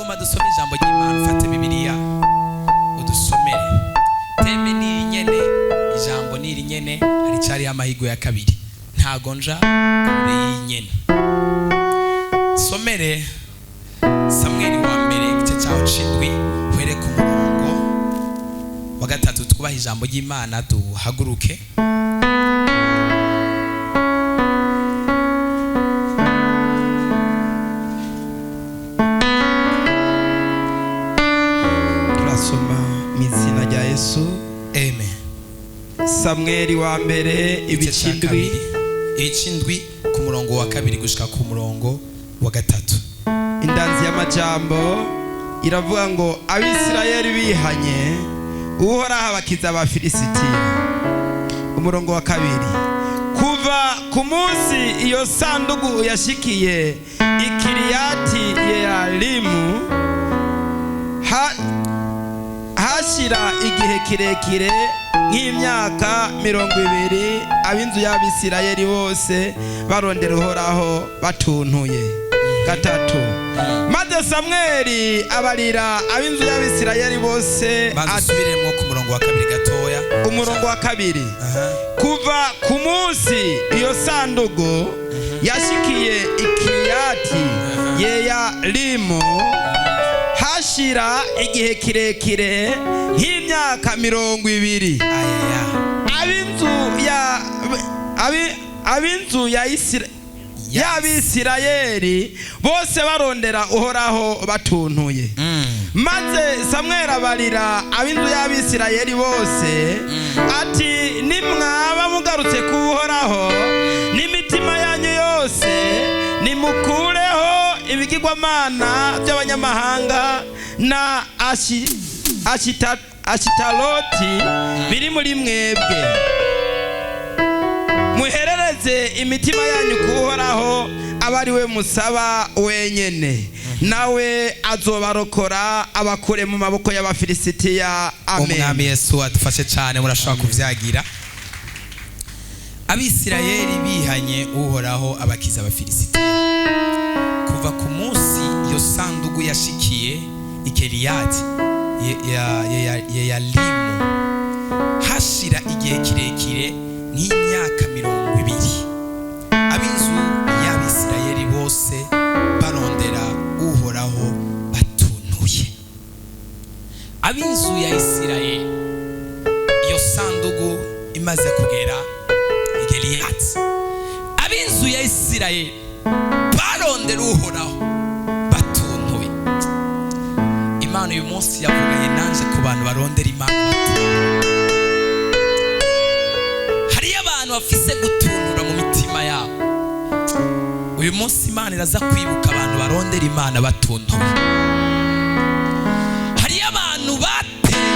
Tugomba dusome ijambo ry'Imana. Ufate Bibiliya udusomere. Thème ni nyene, ijambo ni iri nyene, hari cyari amahirwe ya kabiri. Ntago nja kure y'inyene. Somere Samweli wa mbere igice cyaho c'indwi, uhere ku murongo wa 3. Twubahe ijambo ry'Imana, duhaguruke. Turasoma mu izina rya Yesu. Amen. Samweli wa mbere Igice ibice ca indwi, kabiri, ibice indwi ku murongo wa 2 gushika ku murongo wa 3. Indanzi y'amajambo iravuga ngo Abisirayeli bihanye, Uhoraho abakiza Abafilisitiya. Umurongo wa 2, kuva ku munsi iyo sandugu yashikiye Ikiriyati Yearimu, hashira igihe kirekire nk'imyaka 20, ab'inzu y'Abisirayeli bose barondera Uhoraho batuntuye. 3, maze Samweli abarira ab'inzu y'Abisirayeli bose. Banza usubiremo ku murongo wa 2 gatoya. Umurongo wa 2, kuva ku munsi iyo sandugu yashikiye Ikiriyati Yearimu, hashira igihe kirekire nk'imyaka 20, Ayaya. ab'inzu ya y'Abisirayeli bose barondera Uhoraho batuntuye. Maze Samweli abarira ab'inzu y'Abisirayeli bose ati: nimwaba mugarutse ku Uhoraho n'imitima yanyu yose, nimukureho ibigirwamana by'abanyamahanga na Ashitaroti biri muri mwebwe, muherereze imitima yanyu ku Uhoraho, abe ari we musaba wenyene, nawe azobarokora abakure mu maboko y'Abafilisitiya. Amen. Umwami Yesu adufashe cyane. Murashobora kuvyagira. Abisirayeli bihanye, Uhoraho abakiza Abafilisitiya. Kuva ku munsi iyo sandugu yashikiye Ikeriyati Yeyalimu, hashira igihe kirekire nk'imyaka 20, ab'inzu y'Abisirayeli bose barondera Uhoraho batuntuye. Ab'inzu ya Isirayeli, iyo sandugu imaze kugera Igeriyati, ab'inzu ya Isirayeli barondera Uhoraho batuntuye. Imana uyu munsi yavuganye nanje ku bantu barondera Imana batuntuye. Hariyo abantu bafise gutuntura mu mitima yabo. Uyu munsi Imana iraza kwibuka abantu barondera Imana batuntuye. Hariyo abantu batewe,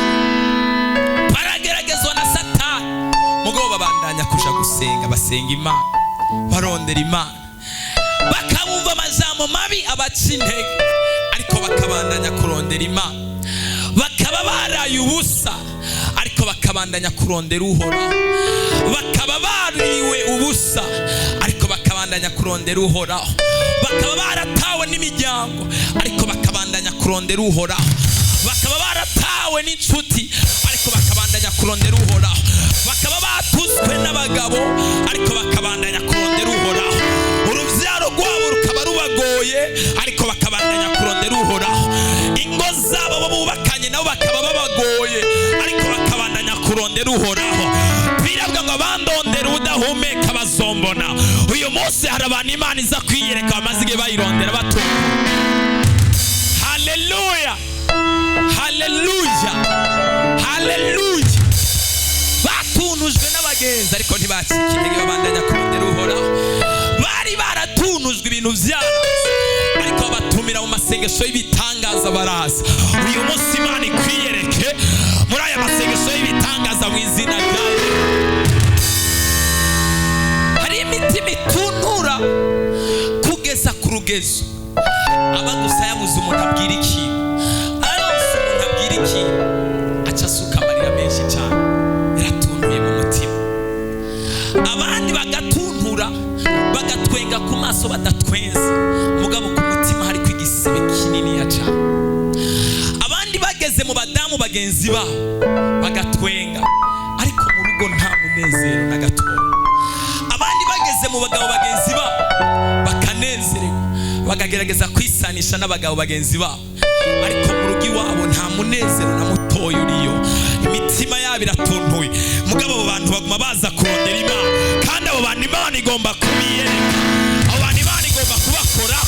barageragezwa na Satani, mugabo babandanya kuja gusenga, basenga Imana, barondera Imana, bakabumva amajambo mabi abaca intege, ariko bakabandanya kurondera Imana. Bakaba baraye ubusa, ariko bakabandanya kurondera Uhoraho. Bakaba bariwe ubusa, ariko bakabandanya kurondera Uhoraho. Bakaba baratawe n'imiryango, ariko bakabandanya kurondera Uhoraho. Bakaba baratawe n'inshuti, ariko bakabandanya kurondera Uhoraho. Bakaba batuswe n'abagabo, ariko bakabandanya kurondera Uhoraho. Urubyaro rwabo rukaba rubagoye, ariko bakabandanya kurondera Uhoraho. Ingo zabo bo bubakanye nabo bakaba babagoye, ariko bakabandanya kurondera Uhoraho. Birabwa ngo abandondera udahumeka bazombona. Uyu munsi hari abantu Imana iza kwiyereka bamaze igihe bayirondera batunga. Haleluya, haleluya, haleluya. Batunujwe n'abagenzi, ariko ntibacika intege, babandanya kurondera Uhoraho. Bari baratunujwe ibintu byaranze, ariko batumira mu masengesho y'ibitangaza baraza. Uyu munsi Imana ikwiyereke muri aya masengesho y'ibitangaza mu izina rya Yesu. Hari imitima ituntura kugeza ku rugezo aba gusa yabuze umuntu abwira ikintu, aronse umuntu abwira ikintu aca asuka amarira menshi cyane, yaratuntuye mu mutima. Abandi bagatuntura bagatwenga ku maso badatwenze, mugabo ku mutima hariko igisebe kinini cyane. Bageze mu badamu bagenzi babo bagatwenga, ariko mu rugo nta munezero na gatoya. Abandi bageze mu bagabo bagenzi babo bakanezererwa, bakagerageza kwisanisha n'abagabo bagenzi babo, ariko mu rugo iwabo nta munezero na mutoya uriyo. Imitima yabo iratuntuye. Mugabo abo bantu baguma baza kurondera Imana, kandi abo bantu Imana igomba kubiyereka, abo bantu Imana igomba kubakora.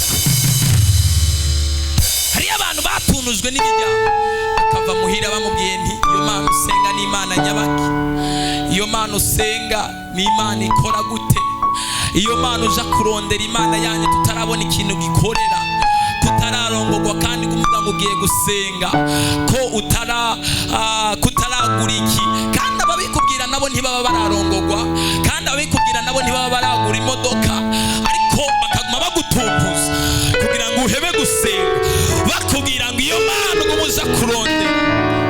Hariyo abantu batunujwe n'imiryango, akava muhira bamubwiye nti iyo Mana usenga ni Imana nyabaki, iyo Mana usenga ni Imana ikora gute, iyo Mana uja kurondera Imana yanyu tutarabona ikintu gikorera, kutararongorwa kandi kumuga ngo ugiye gusenga, ko utara kutaragura iki. Kandi ababikubwira nabo ntibaba bararongorwa, kandi ababikubwira nabo ntibaba baragura imodoka, ariko bakaguma bagutuntuza kugira ngo uhebe gusenga, bakubwira ngo iyo Mana ugume uja kurondera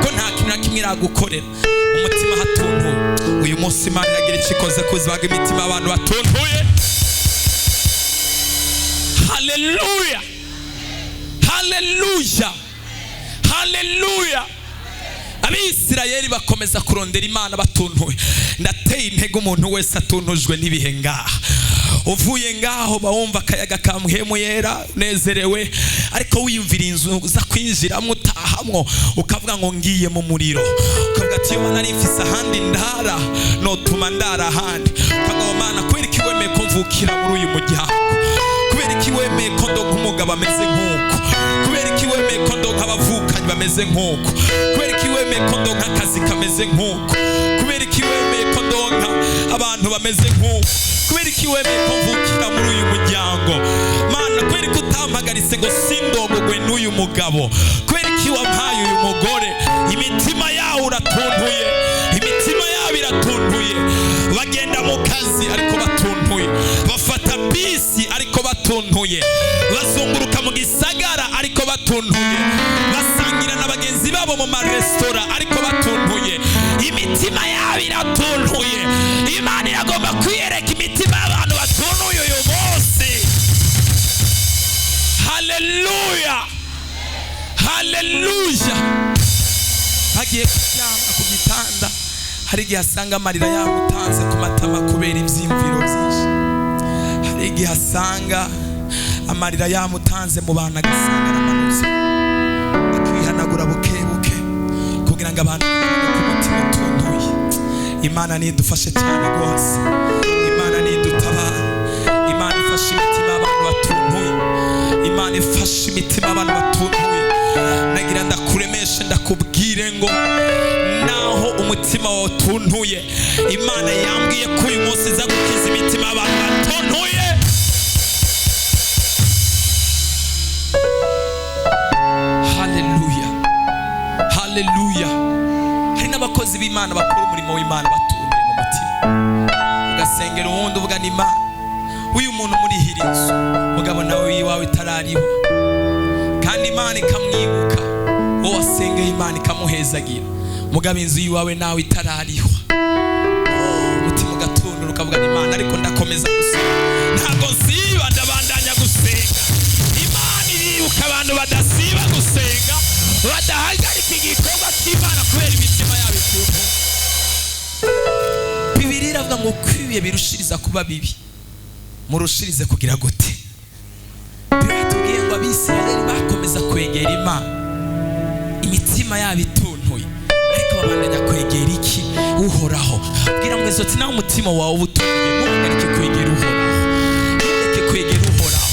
ko nta kintu na kimwe iragukorera. Umutima hatuntuye. Uyu munsi Imana iragira icyo ikoze ku buzima bw'imitima abantu batuntuye. Haleluya, haleluya, haleluya. Abisirayeli bakomeza kurondera Imana batuntuye. Ndateye intege umuntu wese atuntujwe n'ibihe ngaha. Uvuye ngaho bawumva akayaga ka muhemu yera, unezerewe, ariko wiyumvira inzu uza kwinjiramo utahamwo, ukavuga ngo ngiye mu muriro, ukavuga ati iyo nari mfise ahandi ndara notuma ndara ahandi. Ukavuga ngo Mana, kubera iki wemeye ko mvukira muri uyu muryango, kubera iki wemeye ko ndonka umugabo ameze nk'uko, kubera iki wemeye ko ndonka abavukanyi bameze nk'uko, kubera iki wemeye ko ndonka akazi kameze nk'uko, kubera iki wemeye ko ndonka abantu bameze nk'uko, kubera iki wemeye ko mvukira muri uyu muryango. Mana, kubera iki utampagaritse ngo sindongogwe n'uyu mugabo, kubera iki wampaye uyu mugore. Imitima yawe uratuntuye, imitima yabo iratuntuye. Bagenda mu kazi ariko batuntuye, bafata bisi ariko batuntuye, bazunguruka mu gisagara ariko batuntuye, basangira na bagenzi babo mu maresitora ariko batuntuye. Imitima yabo iratuntuye. Imana iragomba kwiyereka imitima y'abantu batuntuye uyu munsi. Haleluya, haleluya. Bagiye kuryama ku gitanda, hari igihe asanga amarira yamutanze ku matama kubera ibyiyumviro byinshi. Hari igihe asanga amarira yamutanze mu bantu, agasanga aramanutse akihanagura buke buke kugira ngo abantu babone ko umutima utuntuye. Imana nidufashe cyane rwose, Imana nidutabara, Imana ifashe imitima y'abantu batuntuye, Imana ifashe imitima y'abantu batuntuye. Nagira ndakuremeshe, ndakubwire ngo naho umutima wawe utuntuye, Imana yambwiye ko uyu munsi iza gukiza imitima y'abantu batuntuye. Haleluya, haleluya. Hari n'abakozi b'Imana bakora umurimo w'Imana batuntuye mu mutima, ugasengera uwundi uvuga ni Imana uyu muntu murihira inzu, mugabo nawe iwawe itarariho, kandi Imana ikamwibuka, wowe wasengeye Imana ikamuhezagira, mugabo inzu yiwawe nawe itarariho. Umutima ugatundura ukavuga ni Imana, ariko ndakomeza gusenga, ntabwo nsiba, ndabandanya gusenga. Imana iribuka abantu badasiba gusenga, badahagarika igikorwa cy'Imana kubera imitima yabo ituntuye. Bibiliya iravuga ngo kwibiye birushiriza kuba bibi, murushirize kugira gute. Biratubwiye ngo Abisirayeli bakomeza kwegera Imana, imitima yabo ituntuye, ariko babandanya kwegera iki? Uhoraho. Bwira mwezo ati naho umutima wawe uba utuntuye, ntuhagarike kwegera Uhoraho, ntureke kwegera Uhoraho,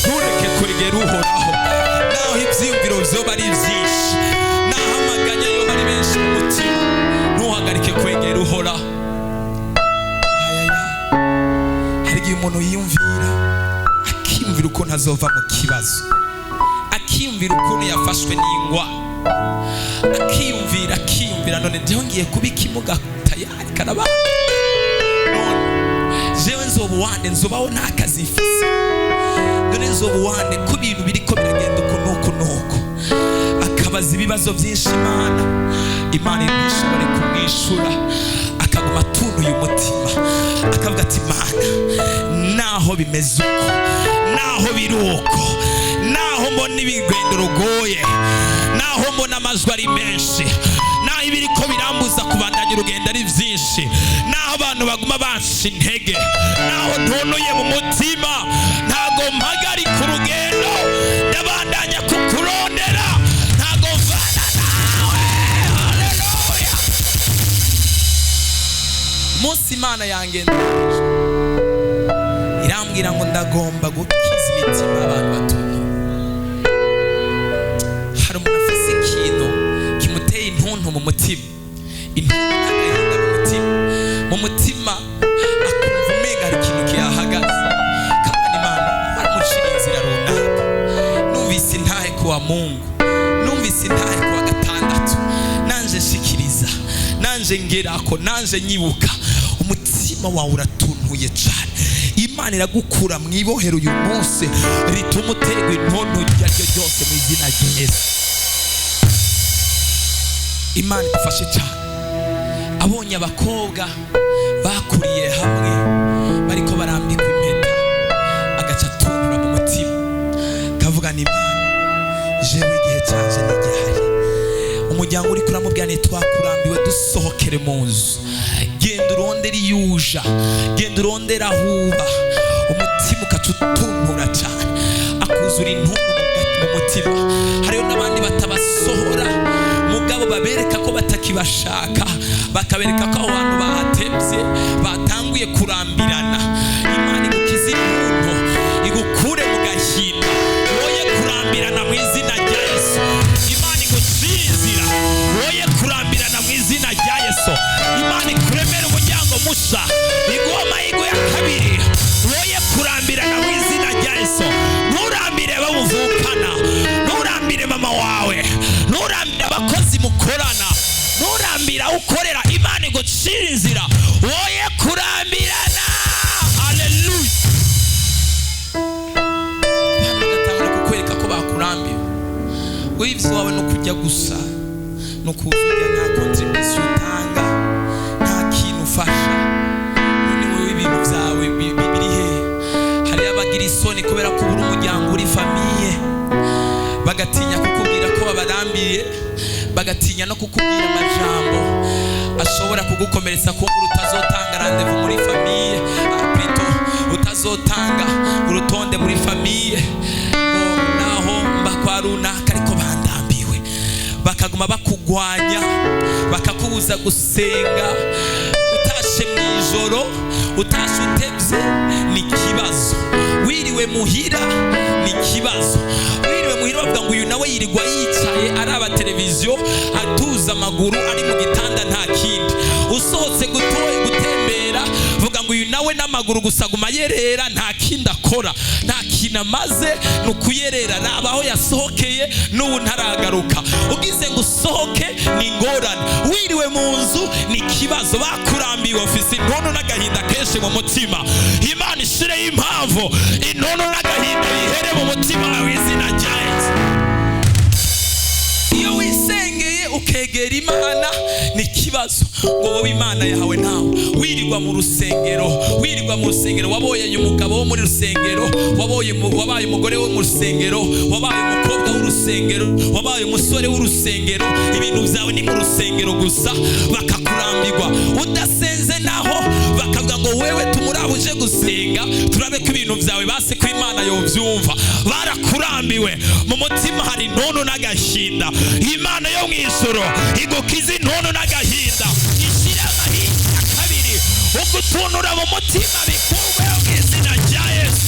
ntureke kwegera Uhoraho. Naho ibyiyumviro vyoba ari byinshi, naho amaganya yoba ari menshi mu mutima, ntuhagarike kwegera Uhoraho. Ayaya, hari igihe umuntu yiyumvira, akiyumvira ukuntu azova mu kibazo, akiyumvira ukuntu yafashwe n'ingwa, akiyumvira, akiyumvira none jewe ngiye kuba ikimuga tayari karaba, none jewe nzoba uwande, nzobaho nta kazi mfise, none nzoba uwande ko ibintu biriko biragenda uku n'uku n'uku. Akabaza ibibazo byinshi Imana, Imana ntishobore kumwishura, akaguma atuntuye umutima, akavuga ati Mana, naho bimeze uko, naho biri uko, naho Mbona ibigendo rugoye, naho mbona amajwi ari menshi, naho ibiriko birambuza kubandanya urugendo ari byinshi, naho abantu baguma banca intege, naho ntunuye mu mutima, ntago mpagarika urugendo, ndabandanya kukurondera, ntago mvana nawe. Haleluya! Umunsi Imana yangendereje irambwira ngo ndagomba gukiza imitima abantu batuntu. Hari umuntu afise ikintu kimuteye intuntu mu mutima, intuntu n'agahinda mu mutima, mu mutima akumva umenga hari ikintu kihahagaze, kandi Imana baramucira inzira runaka. Numvise intahe kuwa Mungu, numvise intahe kuwa gatandatu, nanje nshikiriza, nanje ngerako, nanje nyibuka. Umutima wawe uratuntuye cyane. Imana iragukura mu ibohero uyu munsi rituma uterwa intuntu iryo ari ryo ryose mu izina rya Yesu. Imana idufashe cyane. Abonye abakobwa bakuriye hamwe bariko barambikwa impeta, agaca atuntura mu mutima, kavuga ni Imana, jewe igihe canje ntigihari. Umuryango uri kuramubwira ni twakurambiwe, dusohokere mu nzu, genda urondere iyuja, genda urondere aho uba. Umutima ukaca utuntura cyane, akuzura intuntu mu mutima. Hariho n'abandi batabasohora, mugabo babereka ko batakibashaka, bakabereka ko aho bantu bahatevye, batanguye kurambirana. Imana igukize intuntu, igukure mu gahinda, woye kurambirana mu izina rya Yesu. Imana igucire inzira, woye kurambirana mu izina rya Yesu. Imana ikuremere umuryango musha, iguhe amahirwe ya kabiri, woye kurambirana mu izina rya Yesu. Nturambire bamuvukana, nturambire mama wawe, nturambire abakozi mukorana, nturambire aho ukorera. Imana igucire inzira, woye kurambirana. Haleluya! Abantu bagatangura kukwereka ko bakurambiwe. Wowe ivyo wawe no kurya gusa, no kuza urya, nta contribution utanga, nta kintu ufasha. None wowe ibintu vyawe biri hehe? Hariyo abagira isoni kubera ko ubura umuryango uri famille, bagatinya kukubwira ko babarambiye, bagatinya no kukubwira amajambo ashobora kugukomeretsa, kumbura utazotanga rendez-vous muri famille, plutôt utazotanga urutonde muri famille, ngo naho mba kwa runaka ariko bandambiwe. Bakaguma bakugwanya, bakakubuza gusenga. Utashe mu ijoro, utashe utevye ni ikibazo, wiriwe muhira ni ikibazo. Wiriwe muhira bavuga ngo uyu nawe yirirwa yicaye araba televiziyo, atuza amaguru, ari mu gitanda, nta kindi. Usohotse gutembera, vuga ngo uyu nawe n'amaguru gusa, aguma yerera, nta kindi akora, nta kintu amaze, ni ukuyerera. Raba aho yasohokeye, n'ubu ntaragaruka. Ugize ngo usohoke ni ingorane, wiriwe mu nzu ni ikibazo. Bakurambiwe, ufise intuntu n'agahinda kenshi mu mutima. Imana ishireho impamvu, intuntu n'agahinda bihere mu mutima wawe izina rya Yesu. Iyo wisengeye ukegera Imana ni ikibazo, ngo wowe Imana yawe nawe wirirwa mu rusengero, wirirwa mu rusengero. Waboye umugabo wo muri rusengero, wabaye umugore wo mu rusengero, wabaye umukobwa w'urusengero, wabaye umusore w'urusengero, ibintu byawe ni mu rusengero gusa. Bakakurambirwa. Udasenze naho bakavuga ngo wewe tumurabuje gusenga, turabe ko ibintu byawe basi ko Imana yobyumva. Barakurambiwe, mu mutima hari intuntu n'agahinda. Imana yo mu ijuru igukize intuntu n'agahinda, ishyire amahinda ya kabiri, ugutunura mu mutima bikurweho mu izina rya Yesu.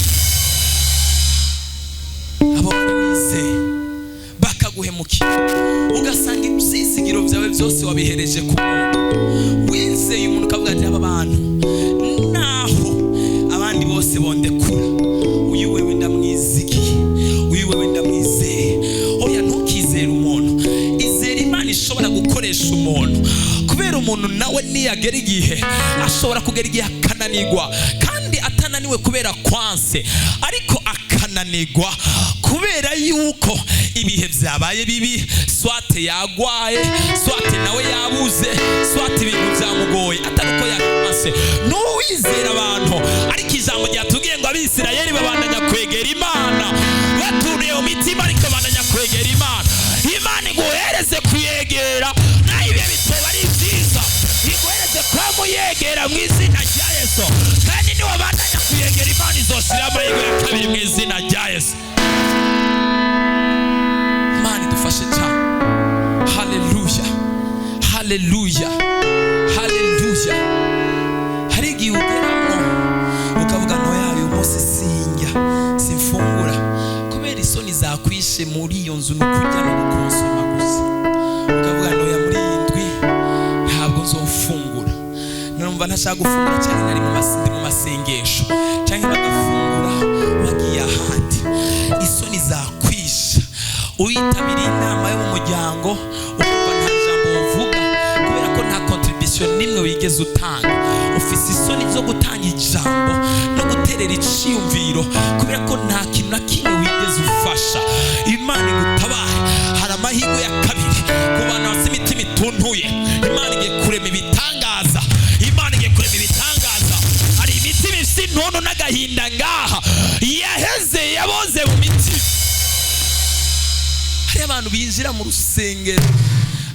Abo bari wizeye bakaguhemukira, ugasanga ibyizigiro byawe byose wabihereje ku muntu. Wizeye umuntu ukavuga ati aba bantu naho abandi bose bondekura, uyu wewe ndamwizigiye, uyu wewe ndamwizeye. Oya, ntukizere umuntu, izere Imana ishobora gukoresha umuntu, kubera umuntu nawe niyagera igihe ashobora kugera igihe akananirwa, kandi atananiwe kubera kwanse, ariko akananirwa kubera yuko ibihe byabaye bibi, soit yagwaye, soit nawe yabuze, soit ibintu byamugoye, atari uko yakanse. N'uwizera abantu, ariko ijambo ryatubwiye ngo Abisirayeli babandanya kwegera Imana baturiye. mu mitima, ariko bandanya kwegera Imana. Imana iguhereze kuyegera, naho ibihe bitoba ari byiza, iguhereze kwamuyegera mu izina rya Yesu. Kandi niwabandanya kuyegera Imana, izoshira amahirwe ya kabiri mu izina rya Yesu. Imana idufashe cyane. Haleluya, haleluya, haleluya. Hari igihe ugeramo ukavuga ntoya, uyu munsi sinjya, simfungura, kubera isoni zakwishe muri iyo nzu, ni ukurya no gukonsoma gusa. Ukavuga ntoya, muri iyi ndwi ntabwo nzofungura, numva ntashaka gufungura cyane, nari ndi mu masengesho, cyangwa bagafungura wagiye ahandi. Isoni zakwisha, uyitabiriye inama yo mu muryango ukumva nta jambo uvuga, kubera ko nta contribution n'imwe wigeze utanga. Ufise isoni zo gutanga ijambo no guterera iciyumviro, kubera ko nta kintu na kimwe wigeze ufasha. Imana igutabare. Hari amahirwe ya kabiri ku bantu bafite imitima ituntuye. Imana igiye kurema ibitangaza, Imana igiye kurema ibitangaza. Hari imitima ifite intuntu n'agahinda ngaha yaheze, yaboze mu mitima. Hari abantu binjira mu rusengero,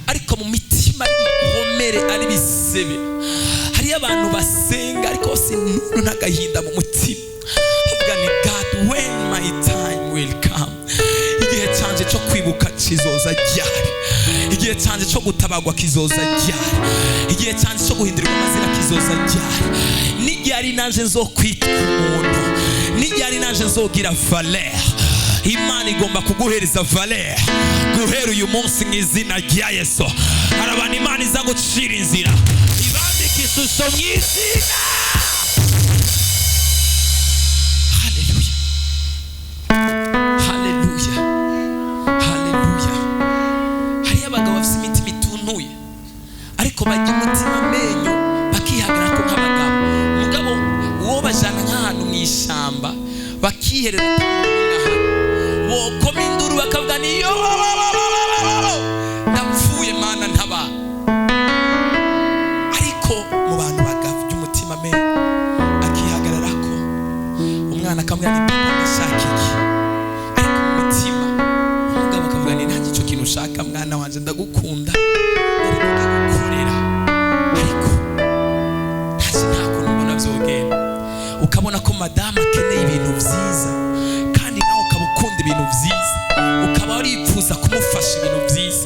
ariko mu mitima ari ibikomere, ari bisebe. Hari abantu basenga, ariko bose intuntu n'agahinda mu mutima. Avuga ni God, when my time will come? Igihe cyanjye cyo kwibuka kizoza ryari? Igihe cyanjye cyo gutabagwa kizoza ryari? Igihe cyanjye cyo guhindurirwa amazina kizoza ryari? N'igihe ari nanje nzokwitwa umuntu? N'igihe ari nanje nzogira valeur? Imana igomba kuguhereza valeur guhera uyu munsi mu izina rya Yesu. Hari abantu Imana iza gucira inzira, ibambika ishusho mu izina. Haleluya, haleluya, haleluya. Hariyo abagabo bafite imitima ituntuye, ariko bajya umutima amenyo, bakihagarara ko nk'abagabo. Umugabo uwo bajana nk'ahantu mu ishyamba bakiherera, bokoma induru bakavuga ni yo ndapfuye, Mana ntabara. Ariko mu bantu bagavye umutima amenyo, akihagarara ko umwana akamubwira ni papa, ndashaka iki, ariko mu mutima umugabo akavuga ni nta icyo kintu ushaka, mwana wanje, ndagukunda, nari kugukorera, ariko ntacyo, nta kuntu mbona byogenda. Ukabona ko madamu akeneye ibintu byiza, kandi nawe ukaba ukunda ibintu byiza, ukaba waripfuza kumufasha ibintu byiza.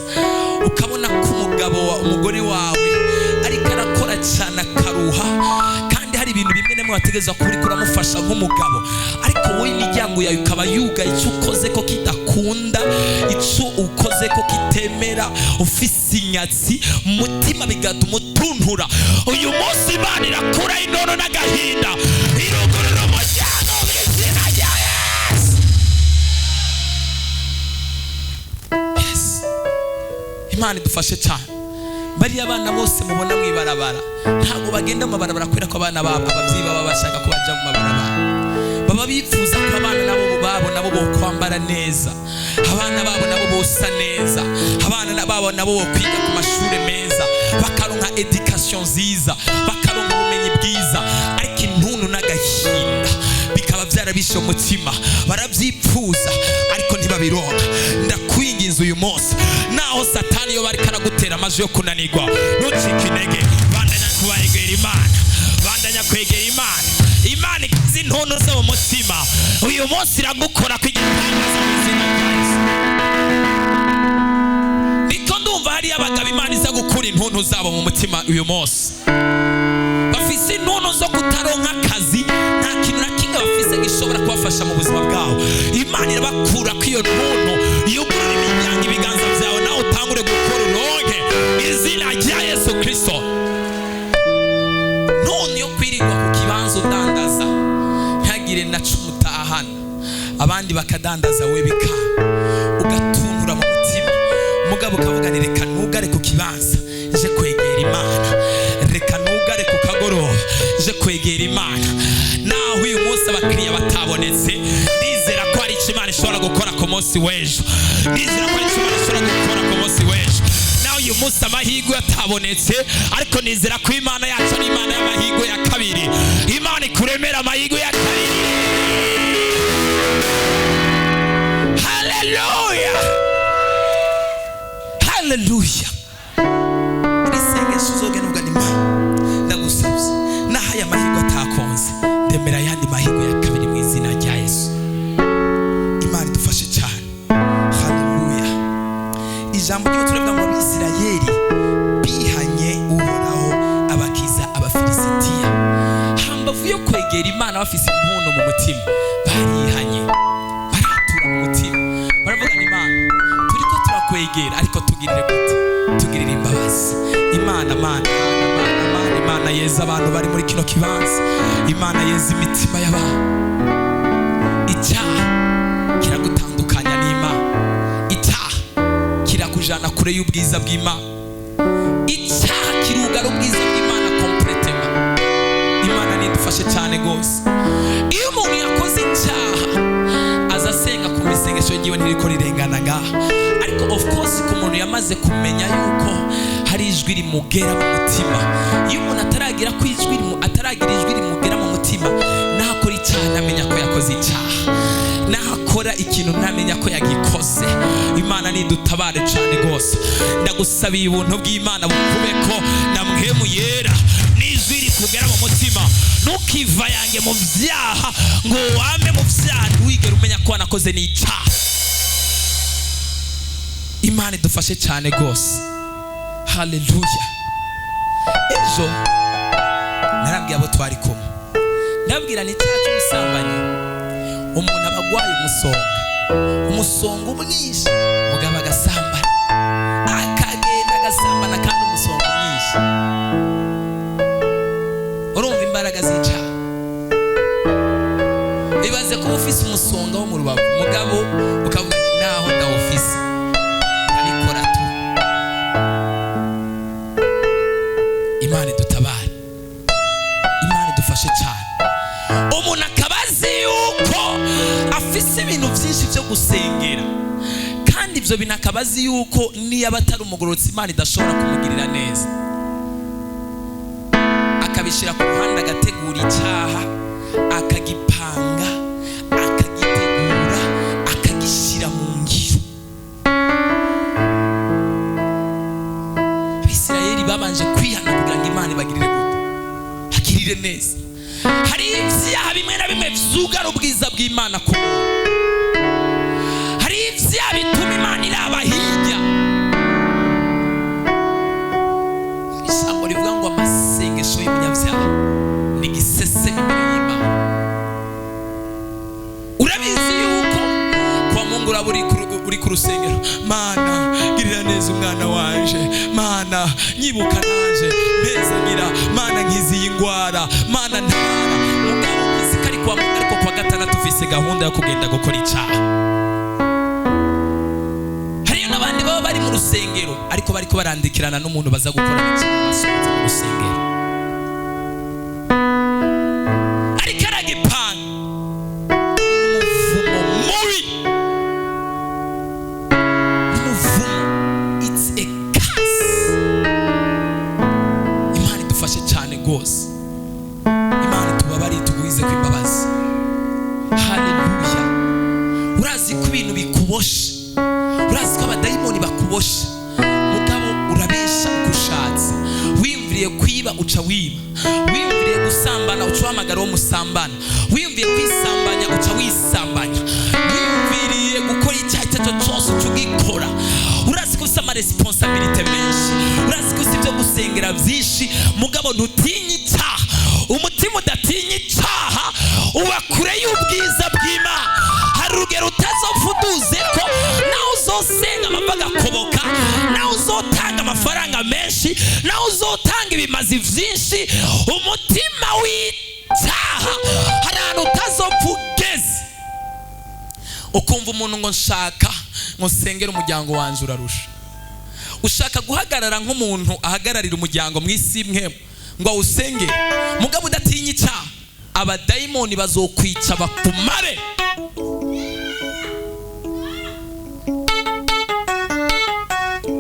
Ukabona ko umugabo wa umugore wawe ariko arakora cyane akaruha, kandi hari ibintu bimwe na bimwe wategereza kuba uriko uramufasha nk'umugabo, ariko wowe imiryango yawe ikaba yugaye, icyo ukoze ko kidakunda, icyo ukoze ko kitemera, ufise inyatsi mu mutima, bigatuma utuntura. Uyu munsi Imana irakura intono n'agahinda, irugurura umuryango mu izina rya Yesu. Yes. Imana idufashe cyane. Bariya abana bose mubona mu ibarabara, ntabwo bagenda mu mabarabara kubera ko abana babo, ababyeyi baba bashaka ko baja mu mabarabara. Baba bifuza ko abana nabo babo nabo bo kwambara neza, abana babo nabo bosa neza, abana babo nabo bo kwiga ku mashuri meza, bakaronka education nziza, bakaronka ubumenyi bwiza. Ariko intuntu n'agahinda bikaba byarabishe umutima. Barabyipfuza ariko ntibabironka. Ndakwinginze uyu munsi, naho Satani iyo bariko aragutera amajwi yo kunanirwa, ntucike intege. Bandanya kubayegera Imana, bandanya kwegera Imana. Imana ikiza intuntu zo mu mutima. Uyu munsi iragukora ku igitangaza mu izina rya Yesu. Niko ndumva hariyo abagabo Imana iza gukura intuntu zabo mu mutima uyu munsi. Bafise intuntu zo kutaronka akazi, nta kintu na kimwe bafise gishobora kubafasha mu buzima bwabo. Imana irabakura ko iyo ntuntu, yugurura imiryango, ibiganza byawe nawe utangure gukora uronke, izina rya Yesu Kristo. None yo kwirirwa ku kibanza udandaza, ntagire na cumi utahana, abandi bakadandaza, we bikanga, ugatuntura mu mutima. Umugabo ukavuga ni reka nugare ku kibanza nje kwegera Imana, reka nugare ku kagoroba nje kwegera Imana. Naho uyu munsi abakiriya batabonetse, ndizera ko hari icyo Imana ishobora gukora ku munsi w'ejo. Ndizera ko hari icyo Imana ishobora gukora ku munsi w'ejo. Naho uyu munsi amahirwe atabonetse, ariko nizera ko Imana yacu ari Imana y'amahirwe ya kabiri. Imana ikuremera amahirwe ya kabiri. Haleluya. Iri sengesho uzogenda uvuga ni Imana, ndagusabye, naho aya mahirwe atakonze, ndemera ayandi mahirwe ya kabiri mu izina rya Yesu. Imana idufashe cyane. Haleluya. Ijambo ry'ubu turavuga ngo Abisirayeli bihanye, Uhoraho abakiza Abafilisitiya. Hambavu yo kwegera Imana bafise impuno mu mutima, barihanye, baratura mu mutima, baravuga ni Imana, turiko turakwegera, ariko tugirire gute? Tugirire imbabazi. Imana, Mana, Mana, Mana, Imana yeza abantu bari muri kino kibanza, Imana yeza imitima y'abantu. Icyaha kiragutandukanya n'Imana, icyaha kirakujana kure y'ubwiza bw'Imana, icyaha kirugara ubwiza bw'Imana complètement. Imana nidufashe cyane rwose. Iyo umuntu yakoze icyaha, aza asenga ku isengesho ryiwe ntiriko rirengana ngaha, ariko of course ku muntu yamaze kumenya yuko hari ijwi rimugera mu mutima. Iyo umuntu ataragira ko ijwi ataragira ijwi rimugera mu mutima, nakora icyaha ntamenya ko yakoze icyaha, nakora ikintu ntamenya ko yagikoze. Imana nidutabare cyane rwose. Ndagusabiye ubuntu bw'Imana bukube ko na Mpwemu Yera n'ijwi rikugera mu mutima. Ntukiva yange mu byaha ngo wame mu byaha, ntiwigere umenya ko wanakoze n'icyaha. Imana idufashe cyane rwose. Haleluya. Ejo narabwiye abo twari kumwe, ndabwira ni icyaha cy'ubusambanyi, umuntu aba agwaye umusonga, umusonga umwishe, mugabo agasambana, akagenda agasambana kandi umusonga umwishe. Urumva imbaraga z'icyaha? Ibaze kuba ufise umusonga wo mu rubavu, mugabo ukavuga nti naho ndawufise ndabikora tu. Imana idutabare, Imana idufashe cyane. Umuntu akaba azi yuko afise ibintu byinshi byo gusengera, kandi ibyo bintu akaba azi yuko niyo aba atari umugororotsi, Imana idashobora kumugirira neza, akabishyira ku ruhande, agategura icyaha, akagipanga, akagitegura, akagishyira mu ngiro. Abisirayeli babanje kwihana kugira ngo Imana ibagirire gute? Bagirire neza. Hari ibyaha bimwe na bimwe vyugara ubwiza bw'Imana ku muntu. Hari ibyaha bituma Imana iraba hirya. Ijambo rivuga ngo amasengesho y'umunyabyaha ni igiseseme imbere y'Imana. Urabizi yuko kwa Mungu uraba uri ku rusengero, Mana girira neza umwana wanje, Mana nyibuka nanje mpezagira, Mana nkizi iyi ngwara, Mana ntara. Mugabo uzi ko ari kwa Mungu, ariko kwa gatandatu ufise gahunda yo kugenda gukora icyaha. Hariyo n'abandi baba bari mu rusengero, ariko bariko barandikirana n'umuntu baza gukora icyaha basohotse mu rusengero, ariko aragipanga. Umuvumo mubi, umuvumo, it's a curse. Imana idufashe cyane rwose. Imana itubabarire, tugwize ku imbabazi. Haleluya. Urazi ko ibintu bikuboshe, urazi ko abadayimoni bakuboshe, mugabo urabesha uko ushatse. Wiyumviriye kwiba, uca wiba. Wiyumviriye gusambana, uca uhamagara uwo musambana. Wiyumviye kwisambanya, uca wisambanya. Wiyumviriye gukora icyaha icyo ari cyo cyose, uca ugikora. Urazi ko ufite amaresponsabilités menshi, urazi ko ufite ibyo gusengera byinshi, mugabo ntutinye icyaha. Umutima udatinya icyaha uba kure y'ubwiza bw'Imana. Hari urugero utazopfa uduze ko nawe uzosenga amava agakoboka, nawe uzotanga amafaranga menshi, nawe uzotanga ibimazi byinshi, umutima w'icyaha hari ahantu utazopfa ugeze. Ukumva umuntu ngo nshaka ngo nsengere umuryango wanjye, urarusha. Ushaka guhagarara nk'umuntu ahagararira umuryango mu isi imwe ngo awusengere, mugabo udatinya icyaha, abadayimoni bazokwica bakumare.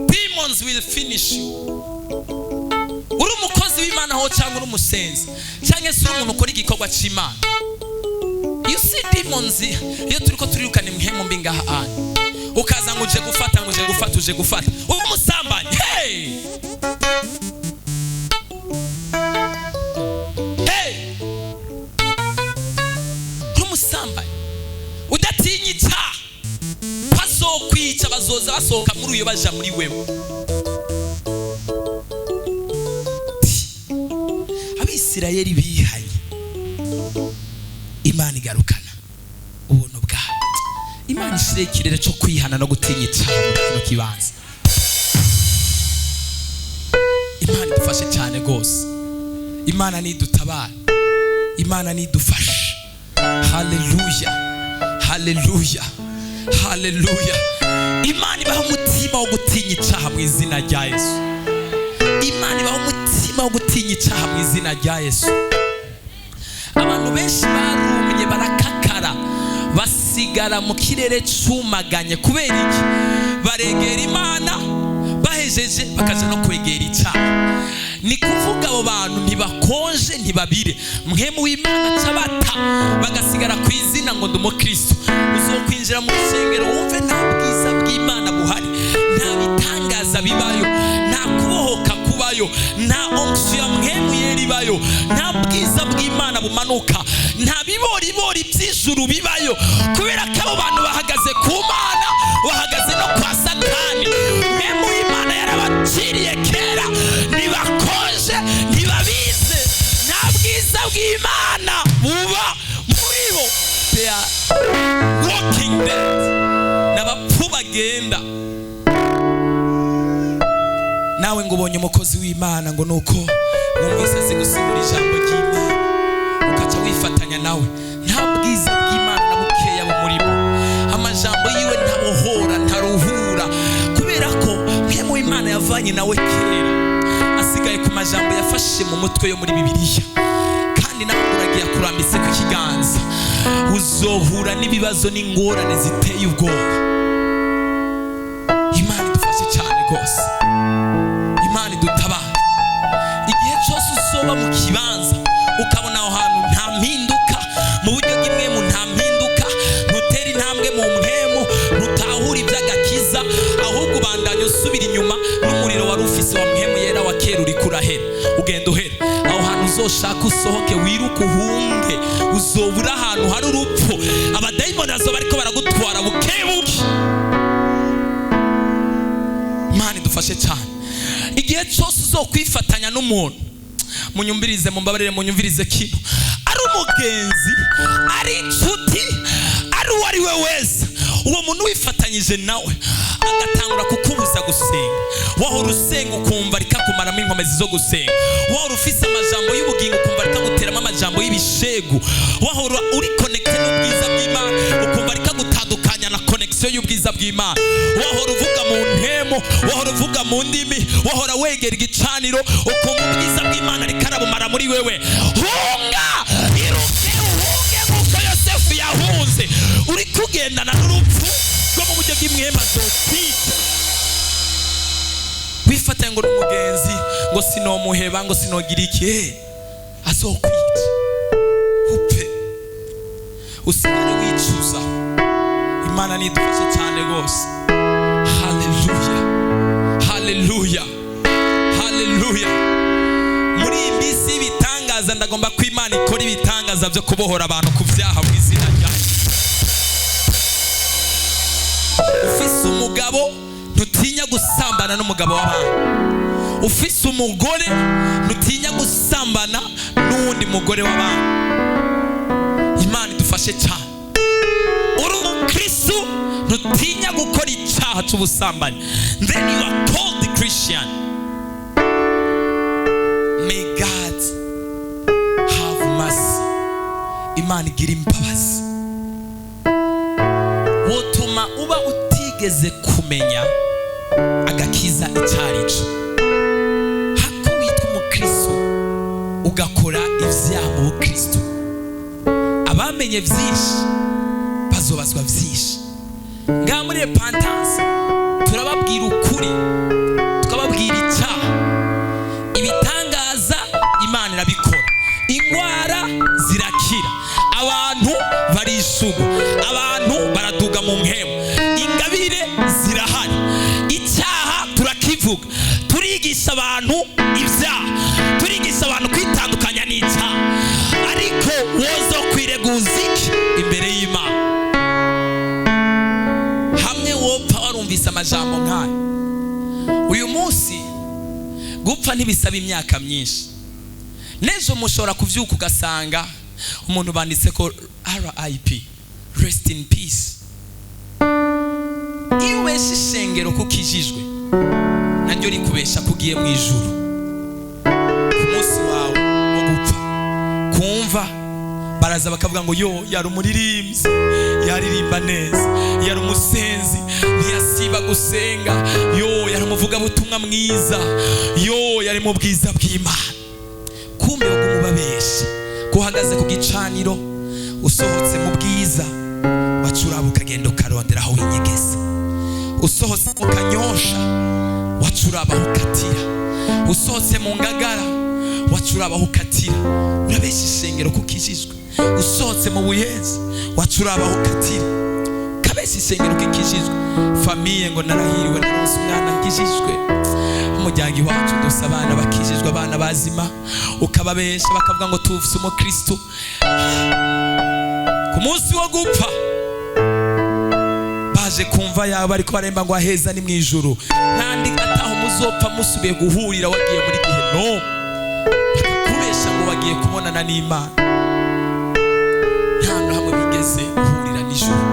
Demons will finish you. Uri umukozi w'Imana ho, cyangwa uri umusenzi, cyangwa se uri umuntu ukora igikorwa cy'Imana, you see demons. Iyo turiko turirukana impwemu mbi ngaha ane, ukaza ngo uje gufata, ngo uje gufata, uje gufata, uri umusambanyi. Hey! Hey! Uri umusambanyi udatinya icyaha, bazokwica, bazoza basohoka muri uyo baja muri wewe. Abisirayeli bihanye, Imana igarukana ubuntu bwayo. Imana ishire ikirere cyo kwihana no gutinya icyaha muri kino kibanza. Imana idufashe cyane rwose. Imana nidutabara, Imana nidufashe. Haleluya, haleluya, haleluya. Imana ibaha umutima wo gutinya icyaha mu izina rya Yesu. Imana ibaha umutima wo gutinya icyaha mu izina rya Yesu. Abantu benshi barumye, barakakara, basigara mu kirere cumaganye. Kubera iki? Baregera Imana, bahejeje bakaja no kwegera icyaha. Ni kuvuga abo bantu ntibakonje, ntibabire. Mpwemu w'Imana cabata, bagasigara ku izina ngo ndi umukristo. Uzokwinjira mu rusengero wumve nta bwiza bw'Imana buhari, nta bitangaza bibayo, nta kubohoka kubayo, nta onction ya Mpwemu Yera ibayo, nta bwiza bw'Imana bumanuka, nta biboribori by'ijuru bibayo, kubera ko abo bantu bahagaze ku Mana, bahagaze no kwa Satani. Mpwemu w'Imana yarabaciriye kera, ntibakonje, ntibabize, nta bwiza bw'Imana buba muri bo. They are walking dead, n'abapfu bagenda. Nawe ngo ubonye umukozi w'Imana, ngo nuko wumvise azi gusigura ijambo ry'Imana, ukaca wifatanya nawe. Nta bwiza bw'Imana na bukeya bumurimo, amajambo yiwe ntabohora, ntaruhura, kubera ko Mpwemu w'Imana yavanye nawe kera. Asigaye ku majambo yafashe mu mutwe yo muri Bibiliya, kandi nawe uragiye akurambitse ku kiganza. Uzohura n'ibibazo n'ingorane ziteye ubwoba. Imana idufashe cyane rwose, Imana idutabara. Igihe cyose uzoba mu kibanza ukabona aho hantu nta mpinduka mu buryo bw'impwemu, nta mpinduka, ntutera intambwe mu mpwemu, ntutahura iby'agakiza, ahubwo ubandanya usubira inyuma, n'umuriro wari ufise wa Mpwemu Yera wa kera uriko urahera, ugenda uhera, aho hantu uzoshaka usohoke, wiruke, uhunge. Uzobura ahantu hari urupfu. Abadayimoni bazoba bariko baragutwara buke buke. Imana idufashe cyane. Igihe cyose uzokwifatanya n'umuntu, munyumvirize, mumbabarire, munyumvirize kino, ari umugenzi, ari inshuti, ari uwo ari we wese, uwo muntu wifatanyije nawe agatangura kukubuza gusenga, wahora usenga ukumva rikakumaramo inkomezi zo gusenga, wahora ufise amajambo y'ubugingo ukumva rikaguteramo amajambo y'ibishegu, wahora uri connecté n'ubwiza bw'Imana ukumva rikagutandukanya na connexion y'ubwiza bw'Imana, wahora uvuga mu ntemo, wahora uvuga mu ndimi, wahora wegera igicaniro ukumva ubwiza bw'Imana rikarabumara muri wewe, hunga, iruke, uhunge nk'uko Yosefu yahunze. Uri kugendana n'urupfu rwo mu buryo bw'impwemu, azokwica. Wifatanya ngo ni umugenzi, ngo sinomuheba, ngo sinogira iki, azokwica, upfe, usigare wicuza. Imana nidufashe cyane rwose. Haleluya, haleluya, haleluya. Muri iyi minsi y'ibitangaza, ndagomba ko Imana ikora ibitangaza byo kubohora abantu ku byaha mu izina rya Yesu. Ufise umugabo, ntutinya gusambana n'umugabo w'abantu. Ufise umugore, ntutinya gusambana n'uwundi mugore w'abantu. Imana idufashe cyane. Uri umukristu, ntutinya gukora icyaha cy'ubusambanyi, then you are called Christian. May God have mercy. Imana igira imbabazi. Wotuma uba utigeze kumenya agakiza icyo ari cyo, hako witwa umukristo ugakora ibyaha mu bukristo. Abamenye byinshi bazobazwa byinshi. Ngaha muri Repentance turababwira ukuri, tukababwira icyaha. Ibitangaza Imana irabikora, indwara zirakira, abantu barishugwa, abantu baraduga mu mpwemu, ingabire zirahari. Icyaha turakivuga. Amajambo nk'ayo. Uyu munsi gupfa ntibisaba imyaka myinshi. N'ejo mushobora kuvyuka ugasanga umuntu banditse ko RIP, rest in peace. Iyo ubesha ishengero kuko ijijwe, naryo rikubesha ko ugiye mu ijuru. Ku munsi wawe wo gupfa, kumva baraza bakavuga ngo yo yari umuririmbyi, yaririmba neza, yari umusenzi, ntiyasiba gusenga, yo yari umuvugabutumwa mwiza, yo yari mu bwiza bw'Imana. Kumbe bagumubabesha ko uhagaze ku gicaniro, usohotse mu bwiza wacuraba ukagenda ukarondera aho winyegeza, usohotse mu Kanyosha wacuraba aho ukatira, usohotse mu Ngagara wacuraba aho ukatira. Urabesha ishengero kuko ukijijwe. Usohotse mu Buyenzi wacuraba aho ukatira, kabesha ishengero kuko ukijijwe. Famille ngo narahiriwe, naronse umwana nkijijwe, umuryango iwacu dusa abana bakijijwe, abana bazima, ukababesha bakavuga ngo tufise umukristo. Ku munsi wo gupfa baje kumva yaba ariko baremba ngo aheza ni mu ijuru, nandi ataho muzopfa musubiye guhurira wagiye muri gihe no bakakubesha ngo wagiye kubonana n'Imana. Nta hamwe bigeze guhurira n'ijuru.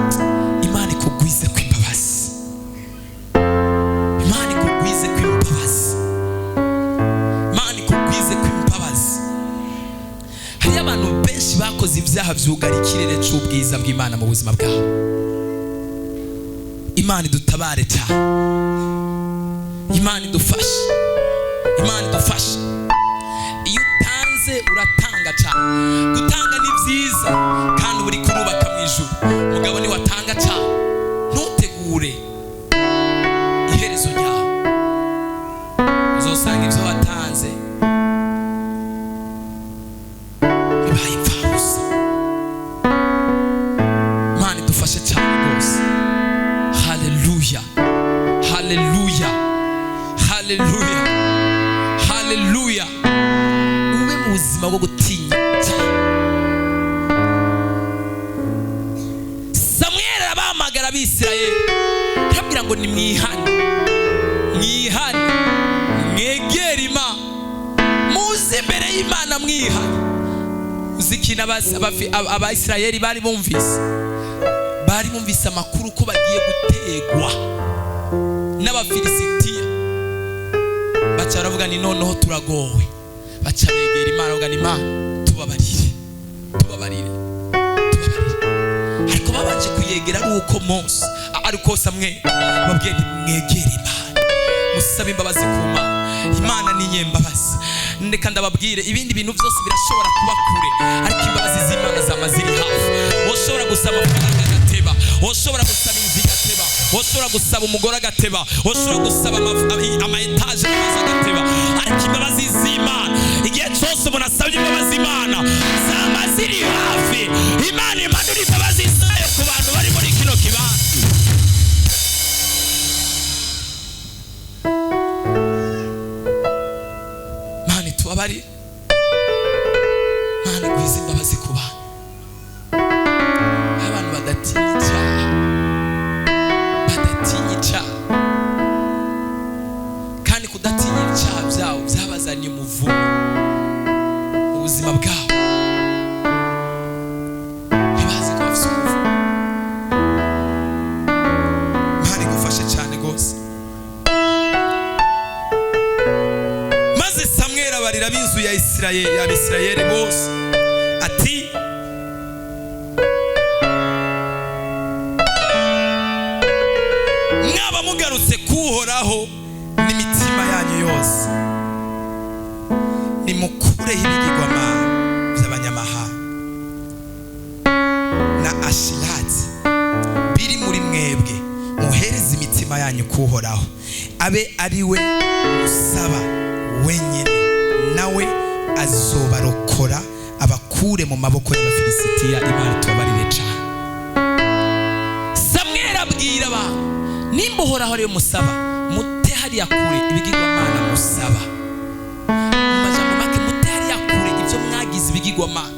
Imana ikugwize kw'imbabazi, Imana ikugwize kw'imbabazi, Imana ikugwize kw'imbabazi. Hari abantu benshi bakoze ibyaha byugara ikirere c'ubwiza bw'Imana mu buzima bwabo. Imana idutabare cyane, Imana idufashe, Imana idufashe. Iyo utanze uratanga cyane. Gutanga ni byiza kandi uri kurubaka mu ijuru. Mugabo ni watanga cyane, ntutegure iherezo ryawe, uzosanga ibyo watanze bibaye imfabusa. Imana idufashe cyane rwose. Haleluya, haleluya, haleluya, haleluya. Ube mu buzima bwo gutinya cyane. Samweli arabahamagara Abisirayeli, arababwira ngo nimwihane, mwihane, mwegere Imana, muze imbere y'Imana mwihane. Uzi ikintu Abayisirayeli bari bumvise? Bari bumvise amakuru ko bagiye gutegwa n'Abafilisitiya. Baca baravuga ni noneho turagowe. Baca begera Imana bavuga ni Imana tubabarire, tubabarire, tubabarire. Ariko babanje kuyegera ari uko Mose, ari uko Samweli babwiye nti mwegere Imana, musabe imbabazi ku Mana. Imana ni nyembabazi. Ndeka ndababwire, ibindi bintu byose birashobora kuba kure, ariko imbabazi z'Imana zama ziri hafi. Woshobora gusaba amafaranga agateba, woshobora gusaba inzu igateba, woshobora gusaba umugore agateba, woshobora gusaba ama etaje amazu agateba, ariko imbabazi z'Imana igihe cyose umuntu asabye imbabazi Imana zama ziri hafi. Imana imanura imbabazi zayo ku bantu bari muri kino kibanza. Imana itubabarire, Imana igwize imbabazi ku bantu. Abantu badatinya icyaha, badatinya icyaha. Kandi kudatinya icyaha byabo byabazaniye umuvumo mu buzima bwabo. Ntibazi ko bafite umuvumo. Imana igufashe cyane rwose. Maze Samweli abarira ab'inzu ya Isirayeli, Abisirayeli bose ati mwaba mugarutse kuhoraho n'imitima yanyu yose, nimukureho ibigirwamana by'abanyamahanga na Ashirati biri muri mwebwe, muhereze imitima yanyu kuhoraho, abe ari we musaba wenyine, nawe azobarokora abakure mu maboko y'Abafilisitiya. Imana tubabarire cyane. Samweli abwira abantu, nimba Uhoraho ariwe musaba, mute hariya kure ibigirwamana musaba. Mu majambo make, mute hariya kure ibyo mwagize ibigirwamana,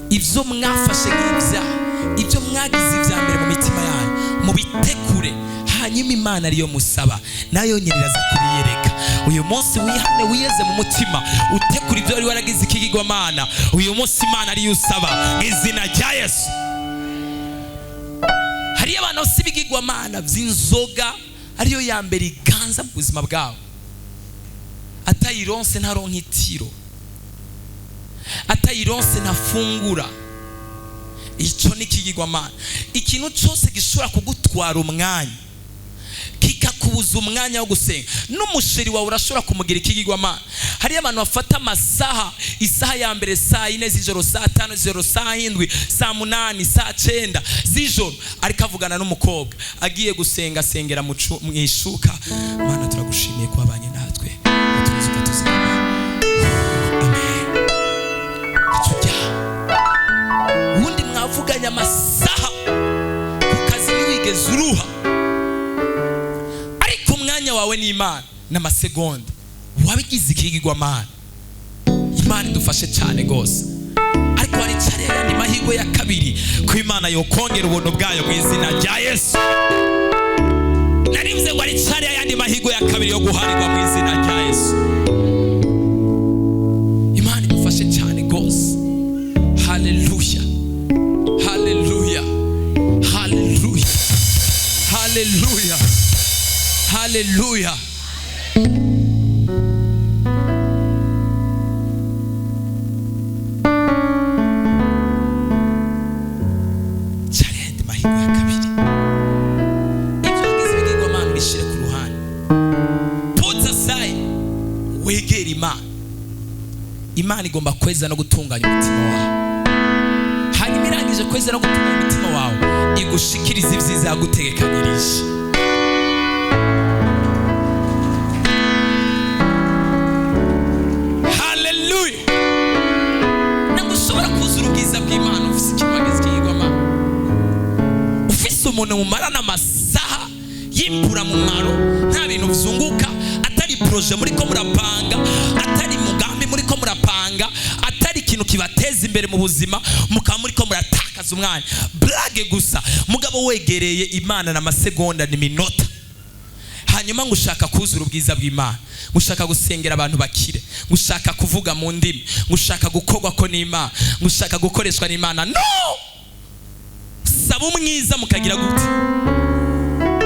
ibyo mwafashe nk'ibyaha, ibyo mwagize ibya mbere mu mitima yanyu, mubitekure. Hanyuma Imana ariyo musaba, nayo nyine iraza kubiyereka. Uyu munsi wihane, wiyeze mu mutima, utekura ibyo wari waragize ikigirwamana. Uyu munsi Imana ariyo usaba mu izina rya Yesu. Hariyo abantu bafite ibigirwamana by'inzoga ariyo ya mbere iganza mu buzima bwabo. Atayironse ntaronka itiro, atayironse ntafungura. Icyo ni ikigirwamana. Ikintu cyose gishobora kugutwara umwanya, kikakubuza umwanya wo gusenga. N'umusheri wawe urashobora kumugira ikigirwamana. Hariyo abantu bafata amasaha, isaha ya mbere saa 4 z'ijoro, saa 5 z'ijoro, saa 7, saa 8, saa 9 z'ijoro, ariko avugana n'umukobwa agiye gusenga, asengera mu ishuka. Mana, turagushimiye ko wabanye natwe, waturinze ukatuzigama, amen. Tujya ubundi mwavuganye amasaha ku kazi, ntiwigeze uruha, ariko umwanya wawe n'Imana n'amasegonda wabigize ikigirwamana. Imana idufashe cyane rwose. Ariko hari cyari ayandi mahirwe ya kabiri ko Imana yokongera ubuntu bwayo mu izina rya Yesu. Narivuze ngo hari cyari ayandi mahirwe ya kabiri yo guharirwa mu izina rya Yesu. Imana idufashe cyane rwose. Haleluya, haleluya, haleluya, haleluya, haleluya. Cyari ayandi mahirwe ya kabiri. Ibyo wagize ibigirwamana ubishyire ku ruhande, put aside, wegere Imana. Imana igomba kweza no gutunganya umutima wawe. Hanyuma irangije kweza no gutunganya umutima wawe, igushikiriza ibyiza yagutegekanyirije. Haleluya. Ntabwo ushobora kuzura ubwiza bw'Imana ufise ikintu wagize ikigirwamana, ufise umuntu mumarana amasaha y'imburamumaro, nta bintu byunguka, atari projet muri ko murapanga, atari mugambi muri ko murapanga, atari ikintu kibateza imbere mu buzima, mukaba muri ko muratakaza umwanya blague gusa. Mugabo wegereye Imana n'amasegonda n'iminota, hanyuma ngo ushaka kuzura ubwiza bw'Imana, ngo ushaka gusengera abantu bakire, ngo ushaka kuvuga mu ndimi, ngo ushaka gukorwa ko n'Imana, ngo ushaka gukoreshwa n'Imana. No, saba umwiza mukagira gute?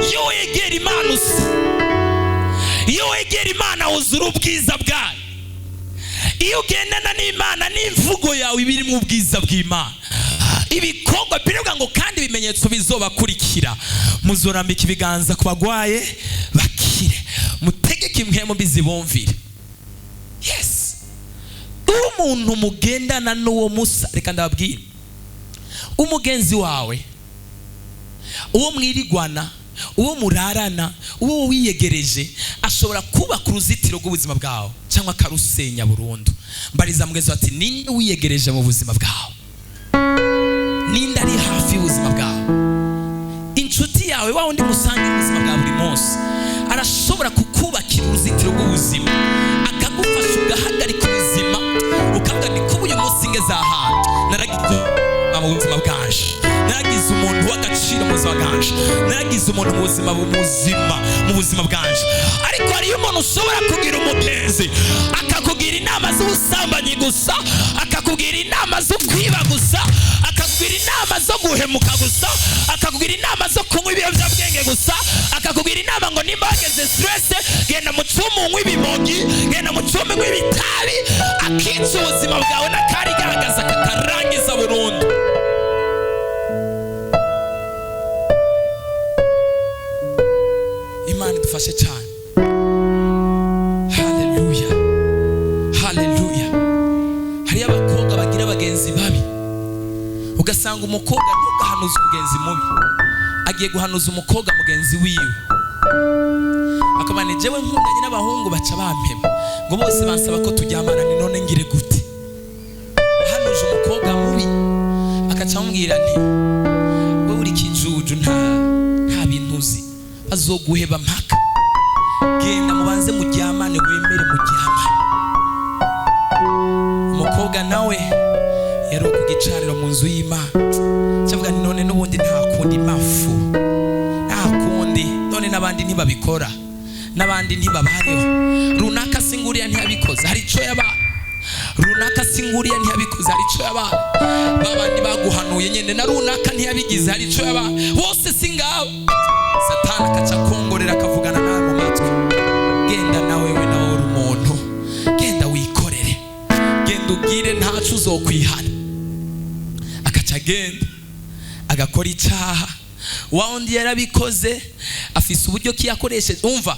Iyo wegera Imana usa, iyo wegera Imana wuzura ubwiza bwayo. Iyo ugendana n'Imana, n'imvugo yawe iba irimo ubwiza bw'Imana. Ibikorwa biravuga ngo kandi ibimenyetso bizobakurikira, muzorambika ibiganza ku bagwaye bakire, mutegeke impwemu mbi zibumvire. Yes, umuntu mugendana n'uwo musa, reka ndababwire, umugenzi wawe, uwo mwirigwana, uwo murarana, uwo wiyegereje, ashobora kubaka uruzitiro rw'ubuzima bwawe cyangwa akarusenya burundu. Mbariza mugenzi wawe ati ninde wiyegereje mu buzima bwawe? Ninde ari hafi y'ubuzima bwawe? Inshuti yawe, wa wundi musangira ubuzima bwa buri munsi, arashobora kukubakira uruzitiro rw'ubuzima, akagufasha ugahagarika ubuzima, ukavuga ni kuba uyu munsi ngeze ahantu naragize mu buzima bwanje, naragize umuntu w'agaciro mu buzima bwanje, naragize umuntu mu buzima buzima mu buzima bwanje. Ariko hariyo umuntu ushobora kugira umugenzi akakugira inama z'ubusambanyi gusa, akakugira inama zo kwiba gusa, akakugira inama zo guhemuka gusa, akakugira inama zo kunywa ibiyobyabwenge gusa, akakugira inama ngo nimba wageze stress genda mu cyumba unywe ibimogi, genda mu cyumba unywe ibitabi, akica ubuzima bwawe n'akari gahagaze akakarangiza burundu. Imana idufashe cyane. Haleluya, haleluya. Hariyo abakobwa bagira abagenzi babi, ugasanga umukobwa ntugahanuze umugenzi mubi, agiye guhanuza umukobwa mugenzi wiwe, akabana jewe nkundanye n'abahungu baca bampema, ngo bose bansaba ko turyamana, ni none ngire gute? Uhanuje umukobwa mubi akaca amubwira nti wowe uri kijuju, nta bintu uzi, bazoguheba mpaka, genda mubanze muryamane, wemere muryamane. Umukobwa nawe yari ku gicaniro mu nzu y'Imana, cyavuga nti none n'ubundi nta kundi mafu, nta kundi, none N'abandi ntibabikora, n'abandi ntibabayeho. Runaka singuriya ntiyabikoze, hari icyo yabaye. Runaka singuriya ntiyabikoze, hari icyo yabaye. Babandi baguhanuye nyine na runaka ntiyabigize, hari icyo yabaye. Bose singabo. Satani akaca akongorera, akavugana nawe mu matwi: "Genda nawe, we nawe uri umuntu, genda wikorere, genda ubwire, ntacu uzokwihana." Akaca agenda agakora icyaha. Wa wundi yarabikoze, afise uburyo ki yakoresheje. Umva,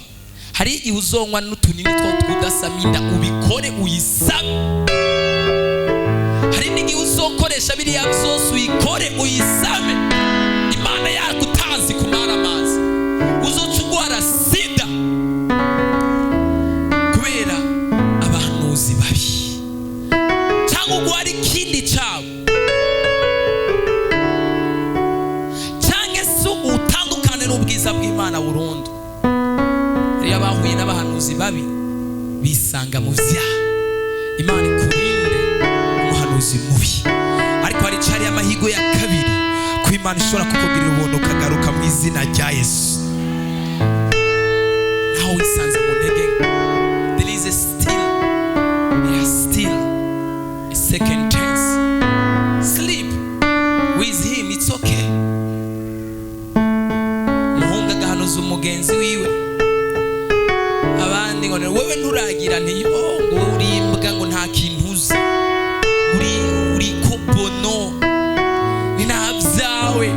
hari igihe uzonywa n'utunini two twudasama inda ubikore uyisabe. Hari n'igihe uzokoresha biriya byose uyikore uyisame. Imana yakutazi kumara amazi, uzoca ugwara sida kubera abahanuzi babi, cyangwa ugwara ikindi cyabo, cyangwa se utandukane n'ubwiza bw'Imana burundu. Iyo abahuye n'abahanuzi babi bisanga mu byaha. Imana ikurinde umuhanuzi mubi. Ariko hari cyari amahirwe ya kabiri ko Imana ishobora kukugirira ubuntu ukagaruka mu izina rya Yesu. Naho wisanze mu ntege nke, there is still a second chance. Sleep with him, it's okay. Umuhungu agahanuza umugenzi wiwe, abandi ngo: "Wewe nturagira ntiyo, ngo uri imbwa, ngo nta kintu uzi, uri kobono, ni nta byawe,"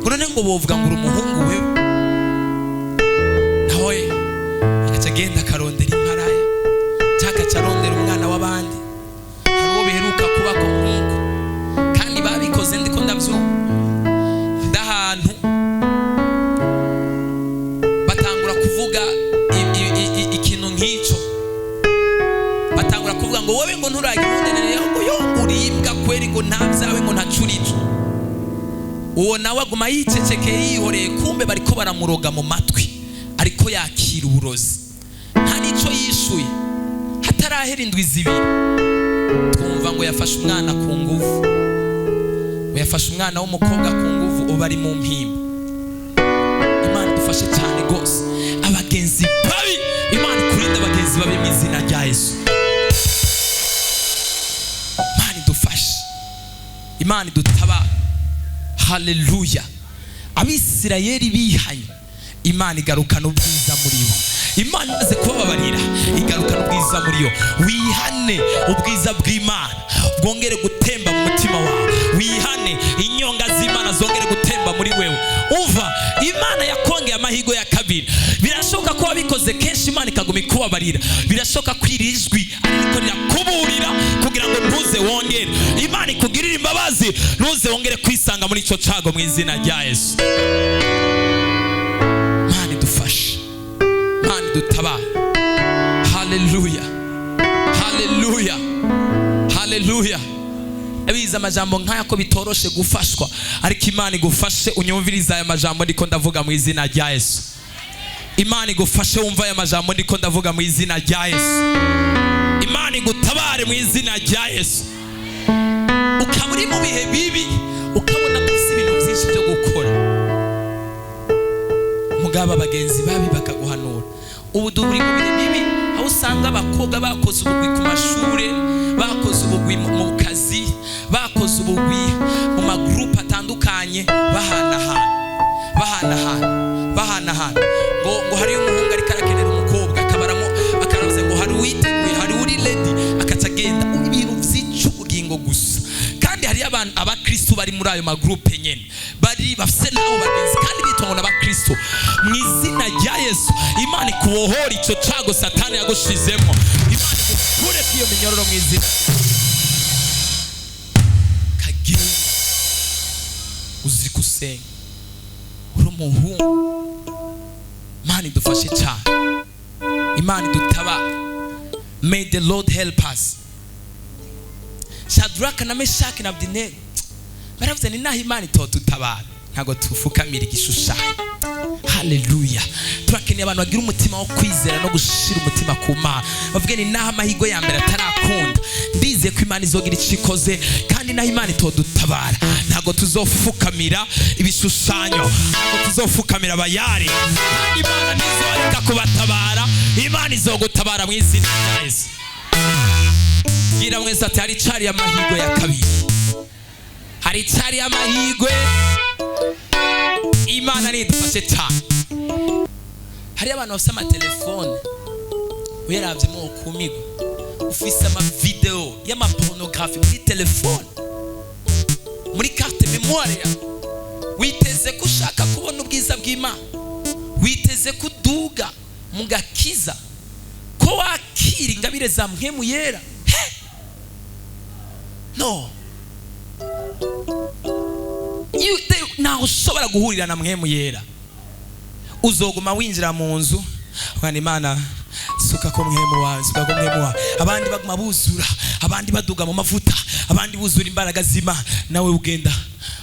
ngo none ngo bovuga ngo uri umuhungu wewe. Nawe agaca agenda akarondera imparaya, cyangwa agaca arondera umwana w'abandi. Hari uwo biheruka kuba ko nk'uko, kandi babikoze ndiko ndabyumva ndahantu batangura kuvuga ikintu nk'icyo, batangura kuvuga ngo: "Wowe ngo nturagira ubundi, ngo yo ngo uri imbwa kweri, ngo nta byawe, ngo ntacurico." Uwo nawe aguma yicecekeye, yihoreye. Kumbe bariko baramuroga mu matwi, ariko yakira uburozi, nta n'icyo yishuye. Hatarahera indwi 2, twumva ngo yafashe umwana ku nguvu, ngo yafashe umwana w'umukobwa ku nguvu, ubu ari mu mpimba. Imana idufashe cyane rwose. Abagenzi babi, Imana ikurinde abagenzi babi mu izina rya Yesu. Imana idufashe, Imana idutabara. Haleluya! Abisirayeli bihanye, Imana igarukana ubwiza muri bo. Imana imaze kubababarira, igarukana ubwiza muri yo. Wihane, ubwiza bw'Imana bwongere gutemba mu mutima wawe. Wihane, inyonga z'Imana zongere gutemba muri wewe. Umva, Imana yakongeye amahirwe ya kabiri. Birashoboka ko wabikoze kenshi, Imana ikaguma ikubabarira. Birashoboka ko iri jwi ariko rirakuburira kugira ngo ntuze wongere. Imana ikugirire imbabazi, ntuze wongere kwisanga muri icyo cago mu izina rya Yesu. Imana idufashe, Imana idutabare. Haleluya, haleluya, haleluya! Abize amajambo nk'aya ko bitoroshe gufashwa, ariko Imana igufashe unyumvirize aya majambo ndiko ndavuga mu izina rya Yesu. Imana igufashe wumva aya majambo ndiko ndavuga mu izina rya Yesu. Imana igutabare mu izina rya Yesu. Ukaba uri mu bihe bibi, ukabona ko ufite ibintu byinshi byo gukora, mugabo abagenzi babi bakaguhanura. Ubu turi mu bihe bibi aho usanga abakobwa bakoze ubugwi ku mashure, bakoze ubugwi mu kazi, bakoze ubugwi mu magurupe atandukanye, bahanahana, bahanahana, bahanahana, ngo hariyo umuhungu ariko arakenera umukobwa, akabaramo akaravuze ngo hari uwiteguye, hari uri ready, akaca agenda. Ibintu byica ubugingo gusa. Kandi hariyo abantu abakristo bari muri ayo magurupe nyene, bari bafise n'abo bagenzi, kandi bitwa ngo n'abakristo. Mu izina rya Yesu, Imana ikubohora ico cago Satani yagushizemo. Imana igukure iyo minyororo mu izina. Kagenda uzi gusenga, uri umuhungu. Imana idufashe cyane, Imana idutabara. May the Lord help us. Shadraka na Meshaki na Abednego baravuze ni naho Imana itodutabara. Ntabwo tufukamira igishushanyo. Haleluya! Turakeneye abantu bagira umutima wo kwizera no gushira umutima ku Mana, bavuge ni naho amahirwe ya mbere atarakunda, ndizeye ko Imana izogira icyo ikoze. Kandi naho Imana itodutabara, ntabwo tuzofukamira ibishushanyo, ntabwo tuzofukamira Bayari. Kandi Imana ntizoreka kubatabara. Imana izogutabara mu izina rya Yesu. Bwira mwese ati: "Hari icari amahirwe ya kabiri, hari icari amahirwe." Imana nidufashe cyane. Hariyo abantu bafite amatelefone, uyarabyemo ukumirwa. Ufise amavideo y'amapornography muri telefone, muri carte mémoire yawe. Witeze ko ushaka kubona ubwiza bw'Imana? Witeze ko uduga mu gakiza, ko wakira ingabire za Mpwemu Yera? He! No. Ntaho ushobora guhurira na Mpwemu Yera. Uzoguma winjira mu nzu ugana Imana: "Suka ko Mpwemu wawe, suka ko Mpwemu wawe." Abandi baguma buzura, abandi baduga mu mavuta, abandi buzura imbaraga z'Imana, nawe ugenda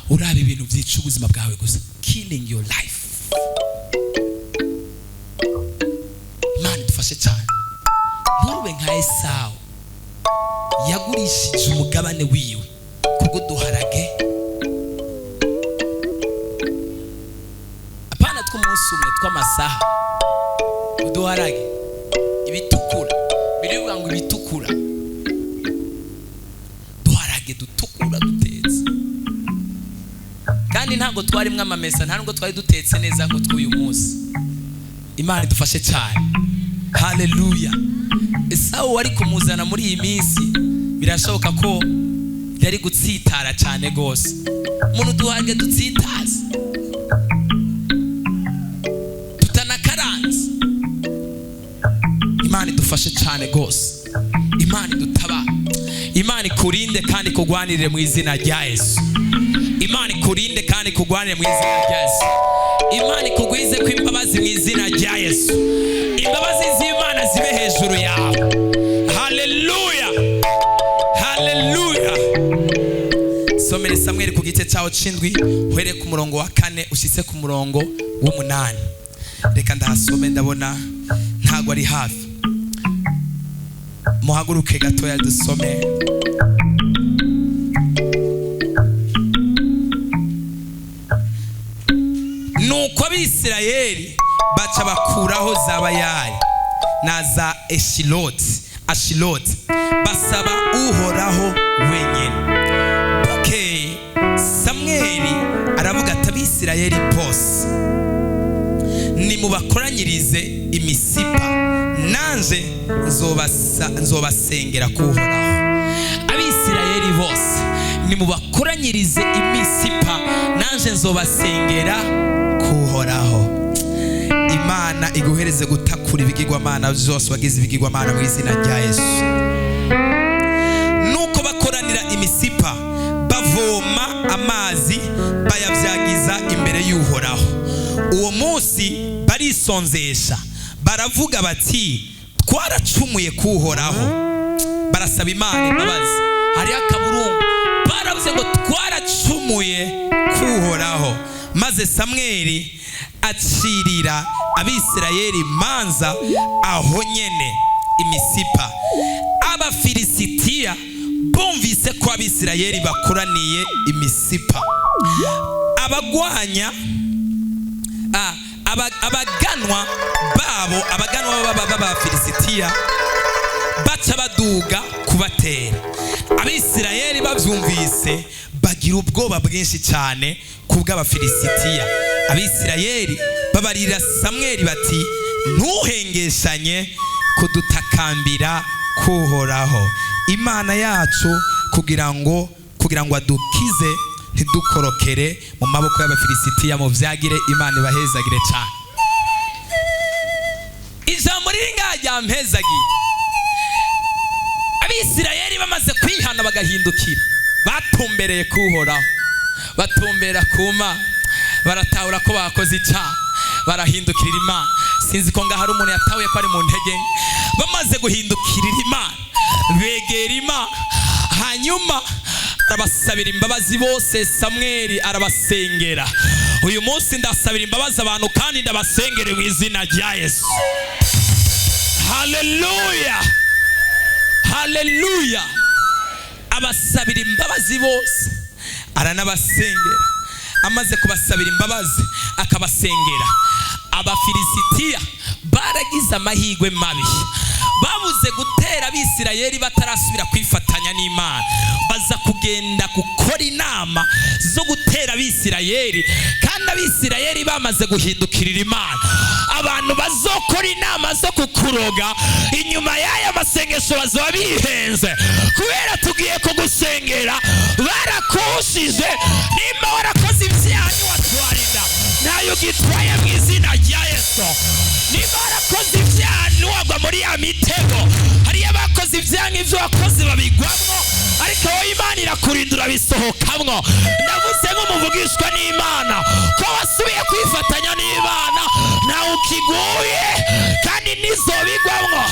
uraba ibintu byica ubuzima bwawe gusa, killing your life. Imana idufashe cyane. Ntube nka Esawu yagurishije umugabane wiwe kubwo duharage, apana tw'umunsi umwe, tw'amasaha. Uduharage ibitukura, birivuga ngo ibitukura, duharage dutukura dutetse, kandi ntabwo twarimwo amamesa, nta nubwo twari dutetse neza nko tw'uyu munsi. Imana idufashe cyane. Haleluya! Esawu wari kumuzana muri iyi minsi, birashoboka ko yari gutsitara cyane rwose. Umuntu duharage dutsitaza, tutanakaranze. Imana idufashe cyane rwose. Imana idutabara. Imana ikurinde kandi ikugwanirire mu izina rya Yesu. Imana ikurinde kandi ikugwanire mu izina rya Yesu. Imana ikugwize ko imbabazi mu izina rya Yesu. Imbabazi z'Imana zibe hejuru yawe. Haleluya, haleluya! Somere Samweli ku gice cyawo c'indwi, uhereye ku murongo wa 4 ushyitse ku murongo w'8. Reka ndahasome, ndabona ntabwo ari hafi. Muhaguruke gatoya dusome. Nuko Abisirayeli baca bakuraho za Bayali na za Eshiloti, Ashiloti, basaba Uhoraho wenyine. Bukeye Samweli aravuga ati: "Abisirayeli bose nimubakoranyirize imisipa, nanje nzobasengera kuhoraho." Abisirayeli bose nimubakoranyirize imisipa, nanje nzobasengera kuhoraho. Imana iguhereze gutakura ibigirwamana byose wagize ibigirwamana mu izina rya Yesu. Nuko bakoranira imisipa, bavoma amazi, bayabyagiza imbere y'Uhoraho. Uwo munsi barisonzesha, baravuga bati: "Twaracumuye kuhoraho." Barasaba Imana imbabazi. Hariho akaburungu. Baravuze ngo: "Twaracumuye kuhoraho." Maze Samweli acirira Abisirayeli manza aho nyene imisipa. Abafilisitiya bumvise ko Abisirayeli bakoraniye imisipa, abagwanya abaganwa babo, abaganwa b'Abafilisitiya baca baduga kubatera. Abisirayeli babyumvise bagira ubwoba bwinshi cyane kubw'Abafilisitiya. Abisirayeli babarira Samweli bati: "Ntuhengeshanye kudutakambira kuhoraho Imana yacu kugira ngo adukize, ntidukorokere mu maboko y'Abafilisitiya." Mu vyagire, Imana ibahezagire cyane. Ijambo riri ngaha ryampezagiye. Abisirayeli bamaze kwihana bagahindukira, batumbereye kuhoraho, batumbera ku Mana, baratahura ko bakoze icyaha, barahindukirira Imana. Sinzi ko ngaho hari umuntu yatahuye ko ari mu ntege nke. Bamaze guhindukirira Imana, begera Imana, hanyuma Arabasabira imbabazi bose, Samweli arabasengera. Uyu munsi ndasabira imbabazi abantu kandi ndabasengere mu izina rya Yesu. Haleluya, haleluya. Abasabira imbabazi bose, aranabasengera. Amaze kubasabira imbabazi akabasengera, Abafilisitiya baragize amahirwe mabi, babuze gutera Abisirayeli batarasubira kwifatanya n'Imana. Baza kugenda gukora inama zo gutera Abisirayeli, kandi Abisirayeli bamaze guhindukirira Imana. Abantu bazokora inama zo kukuroga inyuma y'aya masengesho bazoba bihenze, kubera tugiye kugusengera. Barakushije, nimba warakoze ibyaha ntiwatwara inda, ntayo ugitwaye mu izina rya Yesu. Nimba warakoze ibyaha ntiwagwa muri ya mitego. Hariyo abakoze ibyaha nk'ibyo wakoze babigwamwo, ariko wowe Imana irakurinda, urabisohokamwo. Ndavuze nk'umuvugishwa n'Imana ko wasubiye kwifatanya n'Imana, ntawe ukiguye kandi ntizobigwamwo.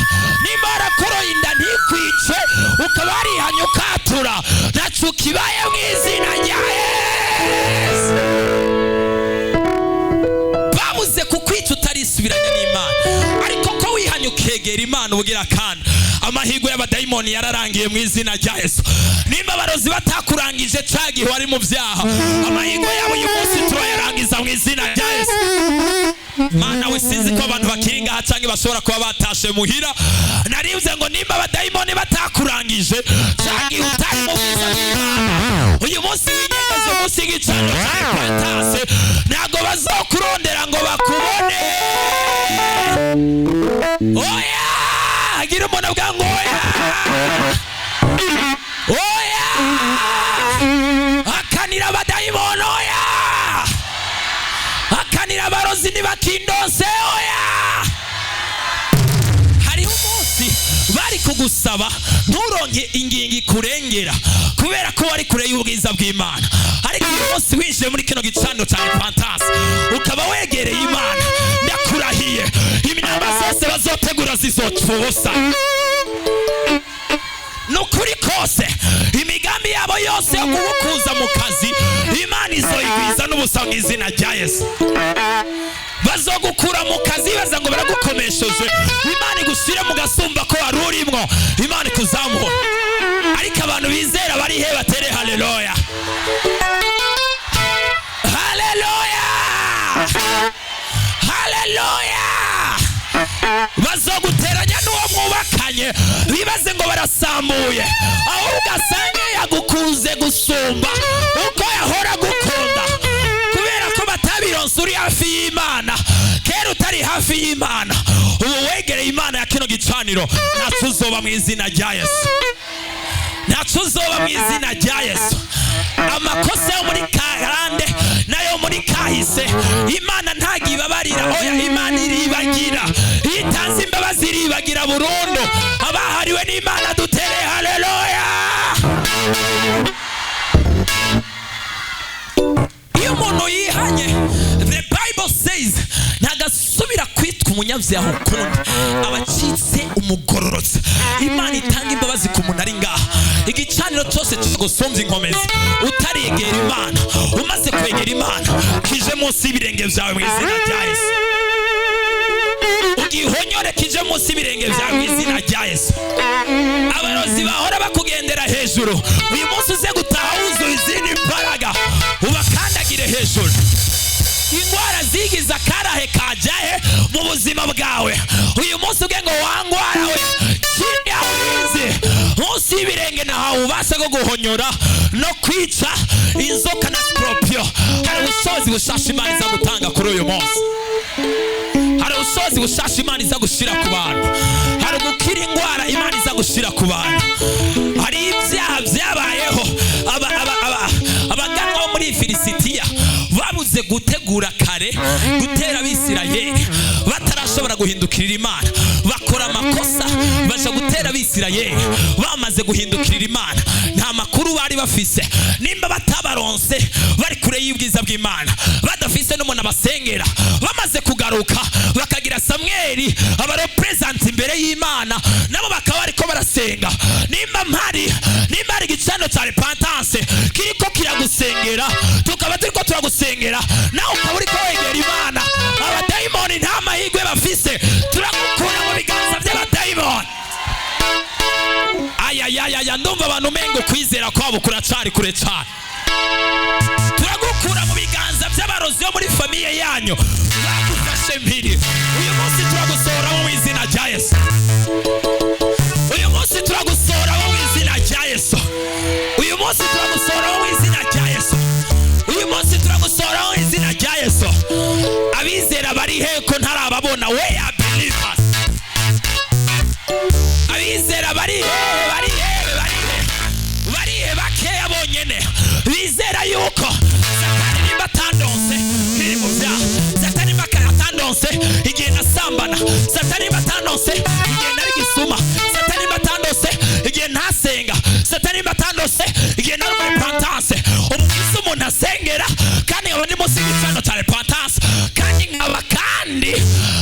Nimba warakoroye inda ntikwice, ukaba warihanye ukatura, ntaco ukibaye mu izina rya Yesu. Babuze kukwica utarisubiranya n'Imana, ariko ko wihanye ukegera Imana ubugira kandi, amahirwe y'abadayimoni yararangiye mu izina rya Yesu. Nimba abarozi batakurangije ca gihe wari mu byaha, amahirwe yabo uyu munsi turayarangiza mu izina rya Yesu. Mana we, sinzi ko abantu bakiri ngaha cyangwa bashobora kuba batashe muhira. Naribuze ngo nimba abadayimoni batakurangije ca gihe utari mu bwiza bw'Imana, uyu munsi winyegeze munsi y'igicaniro cya repentance, ntabwo bazokurondera ngo bakubone. Oya, gira umuntu avuga ngo oya, oya, akanira abadayimoni, oya, akanira abarozi ntibakindonse, oya. Hariho umunsi bari kugusaba nturonke ingingo ikurengera kubera ko wari kure y'ubwiza bw'Imana, ariko uyu munsi winjiye muri kino gicaniro cya repentance ukaba wegereye Imana, ndakurahiye imyamba zose bazotegura zizopfa ubusa. Ni ukuri kose, imigambi yabo yose yo kugukuza mu kazi, Imana izoyigwiza n'ubusa mu izina rya Yesu. Bazogukura mu kazi baza ngo baragukomesheje, Imana igushyire mu gasumba ko wari urimwo, Imana ikuzamura. Ariko abantu bizera bari he? Batere haleluya, haleluya, haleluya. Bazoguteranya n'uwo mwubakanye bibaze ngo barasambuye, aho ugasange yagukunze gusumba uko yahora agukunda, kubera ko batabironse uri hafi y'Imana. Kera utari hafi y'Imana, ubu wegereye Imana ya kino gicaniro, ntacyo uzoba mu izina rya Yesu, ntacyo uzoba mu izina rya Yesu. Amakosa yo muri karande nayo muri kahise, Imana ntabwo ibabarira. Oya, Imana iribagira. Iyo itanze imbabazi iribagira burundu. Abahariwe n'Imana dutere haleluya. Iyo umuntu yihanye, the Bible says, ntagasubira kwitwa umunyabyaha ukundi, aba acitse umugororotsi. Imana itanga imbabazi ku muntu ari ngaha. Igicaniro cyose kigusumbya inkomezi utaregera Imana, umaze kwegera Imana kije munsi y'ibirenge byawe mu izina rya Yesu. Ugihonyore kije munsi y'ibirenge byawe mu izina rya Yesu. Abarozi bahora bakugendera hejuru, uyu munsi uze gutaha wuzuye izindi mbaraga, ubakandagire hejuru. Indwara zigize akarahe kajyahe mu buzima bwawe, uyu munsi ubwe ngo wangwara we chini ya ulinzi, munsi y'ibirenge nahawe ubasha bwo guhonyora no kwica inzoka na scorpion. Hari ubushobozi bushasha Imana iza gutanga kuri uyu munsi, hari ubushobozi bushasha Imana iza gushira ku bantu, hari gukira indwara Imana iza gushira ku bantu. Hari ibyaha byabayeho, abaganwa bo muri Filisitiya babuze gutegura kare gutera Abisirayeli batarashobora guhindukirira Imana, bakora amakosa baja gutera Abisirayeli bamaze guhindukirira Imana. Nta makuru bari bafise, nimba batabaronse bari kure y'ubwiza bw'Imana, badafise n'umuntu abasengera, bamaze kugaruka bakagira Samweli abarepresent imbere y'Imana, nabo bakaba bariko barasenga. Nimba mpari, nimba hari igicaniro y'igicaniro cya repentance kiriko kiragusengera, tukaba turiko turagusengera, nawe ukaba uriko wegera Imana, abadayimoni nta mahirwe bafise. Turagukura mu biganza by'abadayimoni. Ayayayaya, ndumva abantu umengo kwizera kwabo kuracari kure cyane. Turagukura mu biganza by'abarozi bo muri famille yanyu bagufashe mpiri. Uyu munsi turagusohoramo mu izina rya Yesu. Uyu munsi turagusohoramo mu izina rya Yesu. Uyu munsi turagusohoramo mu izina rya Yesu. Uyu munsi turagusohoramo mu izina rya Yesu. Abizera bari he ko ntarababona? We are believers. Abizera bari hehe? Bari hehe? Bari hehe? Bari he? Bakeya bonyene bizera yuko Satani nimba atandonse nkiri mu byaha, Satani nimba atandonse igihe nasambana, Satani nimba atandonse igihe nari gisuma, Satani nimba atandonse igihe ntasenga, Satani nimba atandonse igihe nari muri repentance, umukristo, umuntu asengera, kandi nkaba ndi munsi y'igicaniro cya repentance, kandi nkaba kandi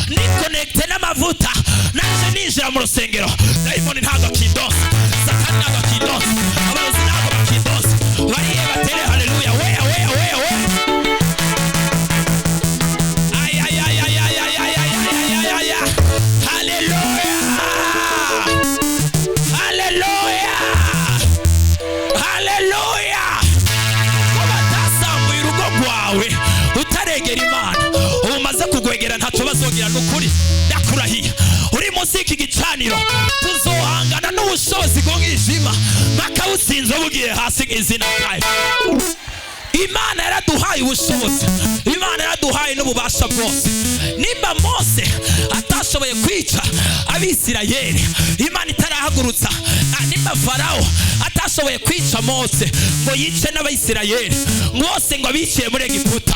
ni connecté n'amavuta, naje ninjira mu rusengero, dayimoni ntabwo akindonsa, Satani ntabwo akindonsa, abarozi ntabwo bakindonsa. Bariye batere haleluya. Weya, weya, weya, weya! Ay, ay, ay, ay, ay, ay, ay, ay, ay, ay, ay, ay! Haleluya, haleluya, haleluya! Ko batasambuye urugo rwawe utaregera Imana, ubu umaze kugwegera ntacyo bazongera. Ni ukuri, ndakurahiye, uri munsi y'iki gicaniro, tuzohangana n'ubushobozi bw'umwijima mpaka businzwe, bugiye hasi nk'izina ryayo. Imana yaraduhaye ubushobozi, Imana yaraduhaye n'ububasha bwose. Nimba Mose atashoboye kwica Abisirayeli Imana itarahagurutsa, nimba Farawo atashoboye kwica Mose ngo yice n'Abayisirayeli, Mose ngo abiciye muri Egiputa,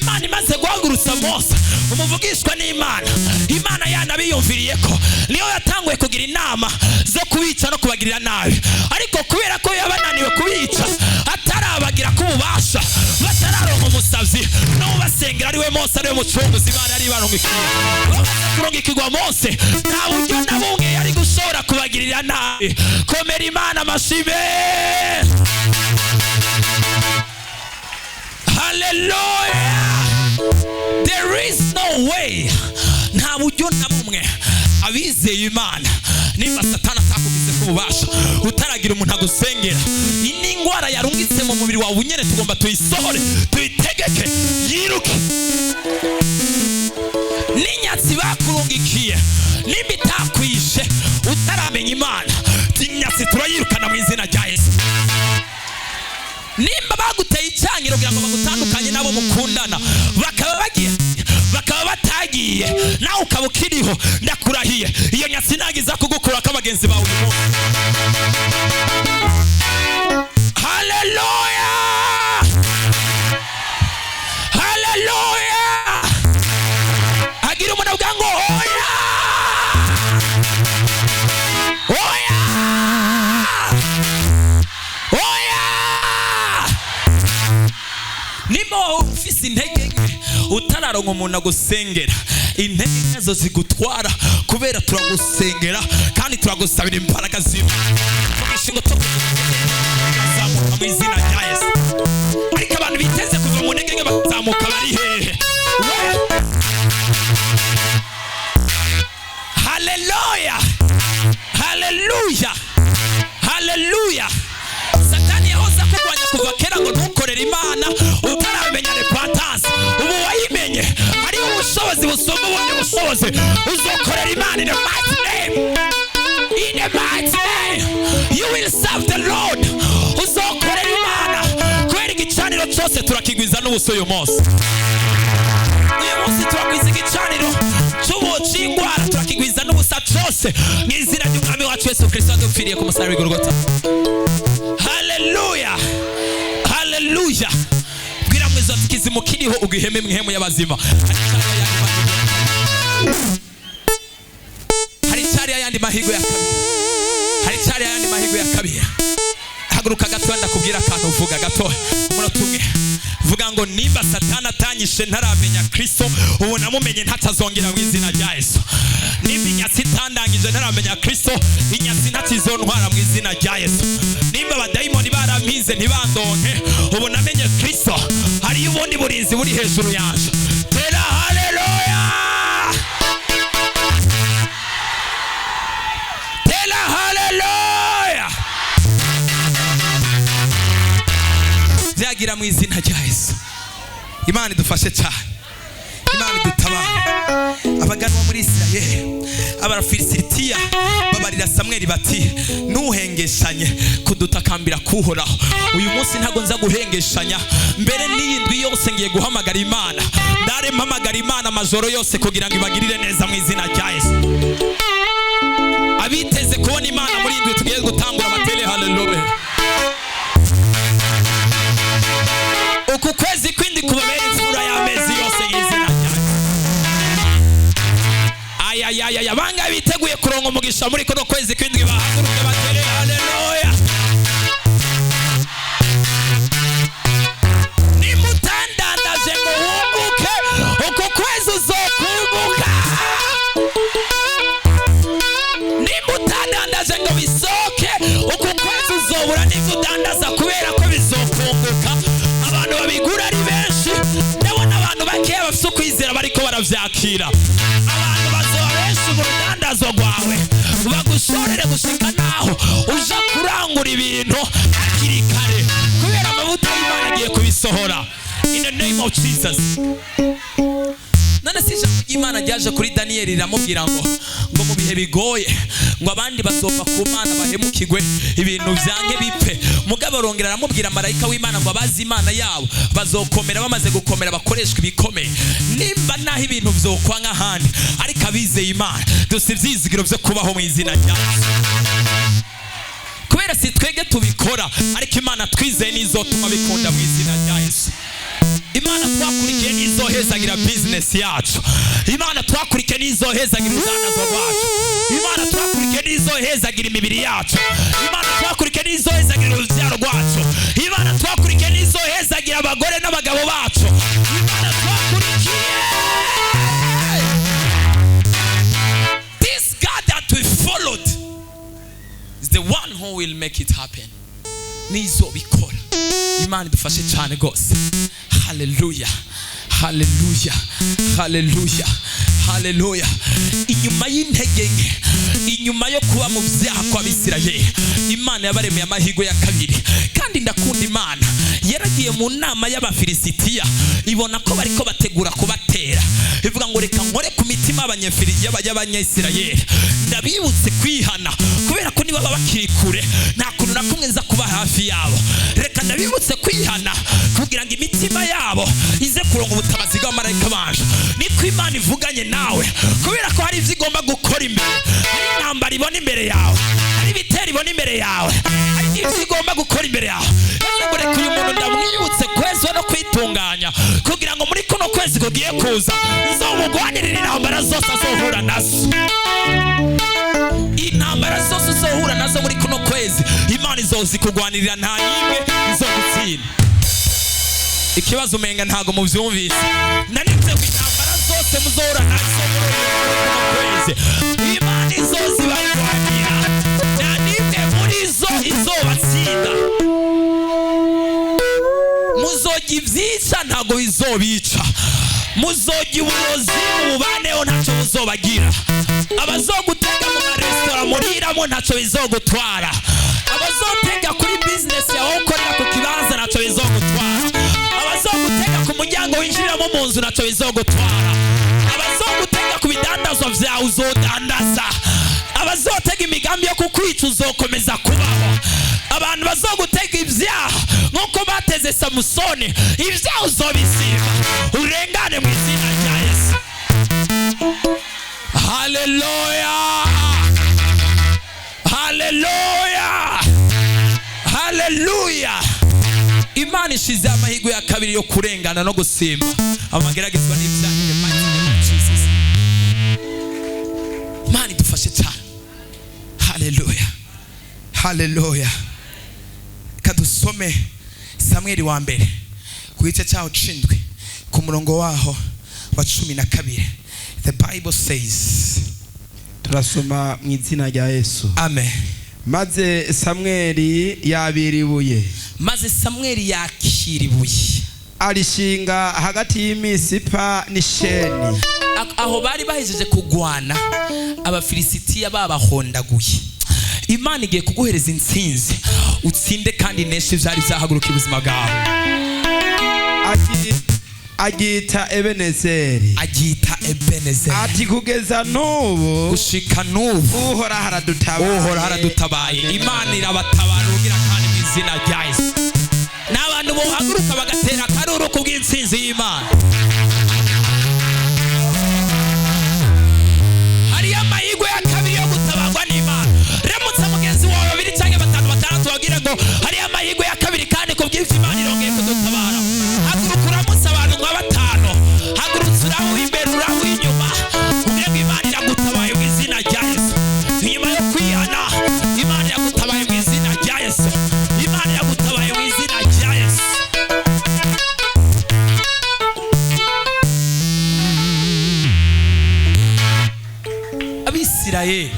Imana imaze guhagurutsa Mose umuvugishwa n'Imana, Imana yanabiyumviriye ko niyo yatanguye kugira inama zo kubica no kubagirira nabi, ariko kubera ko yabananiwe kubica atarabagira ko ububasha, batararonka umusavyi n'ubasengera, ari we Mose, ari we mucunguzi Imana yari ibarungikiye, bamaze kurungikirwa Mose, nta buryo na bumwe yari gushobora kubagirira nabi. Komera Imana amashime! Haleluya! There is no way, nta buryo na bumwe. Abizeye Imana, nimba Satani atakugize ko ububasha utaragira umuntu agusengera, iyi ni indwara yarungitse mu mubiri wawe nyene, tugomba tuyisohore, tuyitegeke yiruke. N'inyatsi bakurungikiye, nimba itakwishe utaramenya Imana, inyatsi turayirukana mu izina rya Yesu. Nimba baguteye icyangiro kugira ngo bagutandukanye n'abo mukundana, bakaba bagiye, bakaba batagiye, nawe ukaba ukiriho, ndakurahiye, iyo nyatsi ntagiza kugukura ko abagenzi bawe uyu munsi. Haleluya, haleluya! Hagira umuntu avuga ngo oya, oya, oya! Nimba wowe ufise intege nke utararonka umuntu agusengera, intege nke zo zigutwara, kubera turagusengera kandi turagusabira imbaraga z'Imana. Tugishingo cyo kuzamuka mu izina rya Yesu. Ariko abantu biteze kuva mu ntege nke bakazamuka bari hehe? We! Haleluya, haleluya, haleluya! Satani yahoze akurwanya kuva kera ngo ntukorere Imana utaramenya repentance. Ubu wayimenye, hariho ubushobozi busumba ubundi bushobozi. Uzokorera Imana in the mighty name, in the mighty name. You will serve the Lord. Uzokorera Imana kubera igicaniro cyose turakigwiza n'ubuso. Uyu munsi, uyu munsi turagwiza igicaniro cy'indwara, turakigwiza n'ubusa cyose mu izina ry'Umwami wacu Yesu Kirisito wadupfiriye ku musaraba w'i Golgotha. Haleluya, haleluya! Bwira mwiza ati kizimu kiriho ugiheme mwihemu y'abazima. Hari icyari ayandi mahirwe ya kabiri, hari icyari ayandi mahirwe ya kabiri. Haguruka gatoya, ndakubwira akantu. Uvuga gato, umunota umwe. Vuga ngo nimba Satani atanyishe ntaramenya Kristo, ubu namumenye, ntatazongera mu izina rya Yesu. Nimba inyatsi itandangije ntaramenya Kristo, inyatsi ntakizontwara mu izina rya Yesu. Nimba Nimba abadayimoni barampize ntibandonke, ubu namenye Kristo, hariyo ubundi burinzi buri hejuru yanje. Tera haleluya, tera haleluya. Byagira mu izina rya Yesu. Imana idufashe cyane, Imana idutabare. Abaganwa muri Isirayeli, Abafilisitiya babarira Samweli bati: "Ntuhengeshanye kudutakambira kuhoraho." Uyu munsi ntabwo nza guhengeshanya, mbere n'iyi ndwi yose ngiye guhamagara Imana. Ndare mpamagara Imana amajoro yose kugira ngo ibagirire neza mu izina rya Yesu. Abiteze kubona Imana muri iyi ndwi tugiye gutangura batere haleluya. Uku kwezi kwindi kubabera imfura y'amezi yose y'izina rya Yesu. Ayayayaya, banga biteguye kuronka umugisha muri kuno kwezi kwindwi bahaguruke batere haleluya. Nimutandandaje ngo wunguke, uku kwezi uzokunguka. Nimutandandaje ngo bisoke, uku kwezi uzobura n'ivyo udandaza kubera ko bizokunguka. Abantu babigura ari benshi, ndabona abantu bakeya bafise ukwizera bariko baravyakira. Abantu bazoba benshi mu rudandazo rwawe, bagushorere gushika naho uja kurangura ibintu hakiri kare, kubera amavuta y'Imana agiye kubisohora. In the name of Jesus. None si ijambo ry'Imana ryaje kuri Daniyeli riramubwira ngo mu bihe bigoye, ngo abandi bazova ku Mana bahemukigwe, ibintu byange bipfe. Mugabo arongera aramubwira marayika w'Imana ngo abazi Imana yabo bazokomera, bamaze gukomera bakoreshwa ibikomeye. Nimba naho ibintu vyokwa nk'ahandi, ariko abizeye Imana dufite ivyizigiro vyo kubaho mu izina rya Yesu. Kubera si twege tubikora, ariko Imana twizeye nizotuma bikunda mu izina rya Yesu. Imana twakurikiye nizohezagira business yacu. Imana twakurikiye nizohezagira urudandazo rwacu. Imana twakurikiye nizohezagira imibiri yacu. Imana twakurikiye nizohezagira urubyaro rwacu. Imana twakurikiye nizohezagira abagore n'abagabo bacu. Imana twakurikiye. This God that we followed is the one who will make it happen. Nizobikora. Imana idufashe cyane rwose. Haleluya, haleluya, haleluya, haleluya. Inyuma y'intege nke, inyuma yo kuba mu byaha kw'Abisirayeli, Imana yabaremeye amahirwe ya kabiri. Kandi ndakunda Imana, yaragiye mu nama y'Abafilisitiya, ibona ko bariko bategura kubatera, ivuga ngo reka nkore ku mitima y'Abanyisirayeli, ndabibutse kwihana, kubera ko niba baba bakiri kure nta kuntu na kumwe nza kuba hafi yabo. Reka ndabibutse kwihana kugira ngo imitima yabo ize kuronka ubutabazi bw'abamarayika banje. Niko Imana ivuganye nawe, kubera ko hari ivyo igomba gukora imbere, hari intambara ibona imbere yawe, hari ibitero ibona imbere yawe, hari n'ivyo igomba gukora imbere yawe. Rero ngo reka uyu muntu ndamwibutse kwezwa no kwitunganya, kugira ngo muri kuno kwezi kugiye kuza nzomugwanirire intambara zose azohura nazo. Intambara zose uzohura nazo muri kuno kwezi, Imana izozikugwanirira, nta yimwe izogutsinda. Ikibazo umenga ntago muvyumvise. Nanitse ngo intambara zose muzohura nazo muri kuno kwezi, Imana izozibagwanira, nta n'imwe muri zo izobatsinda. Muzojya ibyica ntago bizobica, muzojya uburozi mububaneho ntacyo buzobagira. Abazogutega mu maresitora muriramo ntacyo bizogutwara. Abazotega kuri business yawe ukorera ku kibanza ntacyo bizogutwara. Abazogutega ku muryango winjiriramo mu nzu ntacyo bizogutwara. Abazogutega ku bidandazwa vyawe uzodandaza. Abazotega imigambi yo kukwica uzokomeza kubaho. Abantu bazogutega ibyaha nk'uko bateze Samusoni, ibyaha uzobisiba urengane mu izina rya Yesu. Haleluya, haleluya, haleluya. Imana ishize amahirwe ya kabiri yo kurengana no gusimba amageragezwa n'ibyaha in the mighty name of Jesus. Imana idufashe cyane. Haleluya, haleluya. Reka dusome Samweli wa mbere ku gice cyaho cindwi, ku murongo waho wa 12. The Bible says, Turasoma mu izina rya Yesu. Amen. Maze Samweli yabira ibuye, Maze Samweli yakira ibuye, arishinga hagati y'Imisipa n'Isheni. Aho bari bahejeje kugwana, Abafilisitiya babahondaguye. Imana igiye kuguhereza intsinzi, utsinde kandi neshe ivyari vyahaguruka ubuzima bwawe. Agita Ebenezeri. Agita Ebenezeri. Ati kugeza n'ubu, Gushika n'ubu, Uhoraho aradutabaye. Uhoraho aradutabaye. Imana irabatabara ugira kandi mu izina rya Yesu. N'abantu bohaguruka bagatera akaruru kubw'intsinzi y'Imana. Hariyo amahirwe ya kabiri yo gutabarwa n'Imana. Ramutse mugenzi wawe babiri cyangwa batanu, batandatu, babwire ngo hariyo amahirwe ya kabiri kandi kubw'ivyo Imana irongeye kudutabara. Haguruka uramutse abantu nka batanu, hagurutse uraho imbere, uraho inyuma, ubwire ngo Imana iragutabaye mu izina rya Yesu. Inyuma yo kwihana, Imana iragutabaye mu izina rya Yesu. Imana iragutabaye mu izina rya Yesu. Abisirayeli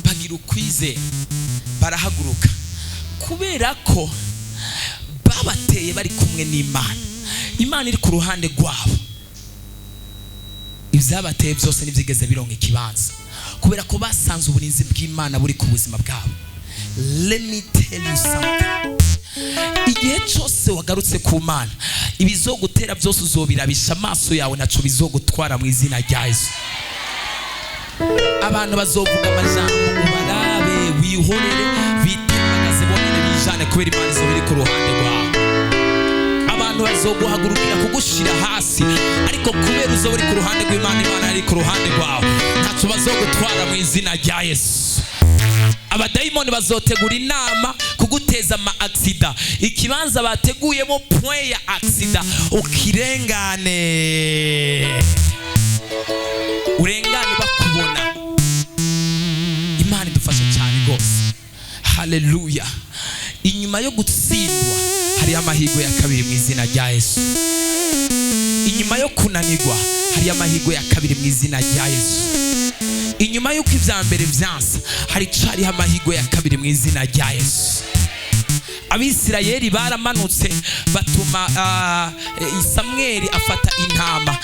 bagira ukwizera, barahaguruka kubera ko babateye bari kumwe n'Imana, Imana iri ku ruhande rwabo. Ibyabateye byose ntibyigeze bironka ikibanza kubera ko basanze uburinzi bw'Imana buri ku buzima bwabo. Let me tell you something: igihe cyose wagarutse ku Mana, ibizogutera byose uzobirabisha amaso yawe, ntaco bizogutwara mu izina rya Yesu. Abantu bazovuga amajambo, ubarabe, wihorere, bitembagaze bonyine, bijane, kubera Imana izoba iri ku ruhande rwawe. Abantu bazoguhagurukira kugushira hasi, ariko kubera uzoba uri ku ruhande rw'Imana, Imana ari ku ruhande rwawe, ntaco bazogutwara mu izina rya Yesu. Abadayimoni bazotegura inama kuguteza ama accident, ikibanza bateguyemo point ya accident ukirengane, urengane bakubona. Imana idufashe cyane rwose. Haleluya! Inyuma yo gutsindwa hariyo amahirwe ya kabiri mu izina rya Yesu. Inyuma yo kunanirwa hariyo amahirwe ya kabiri mu izina rya Yesu. Inyuma y'uko ibya mbere byansa, hari cariho amahirwe ya kabiri mu izina rya Yesu. Abisirayeli baramanutse, batuma Samweli afata intama,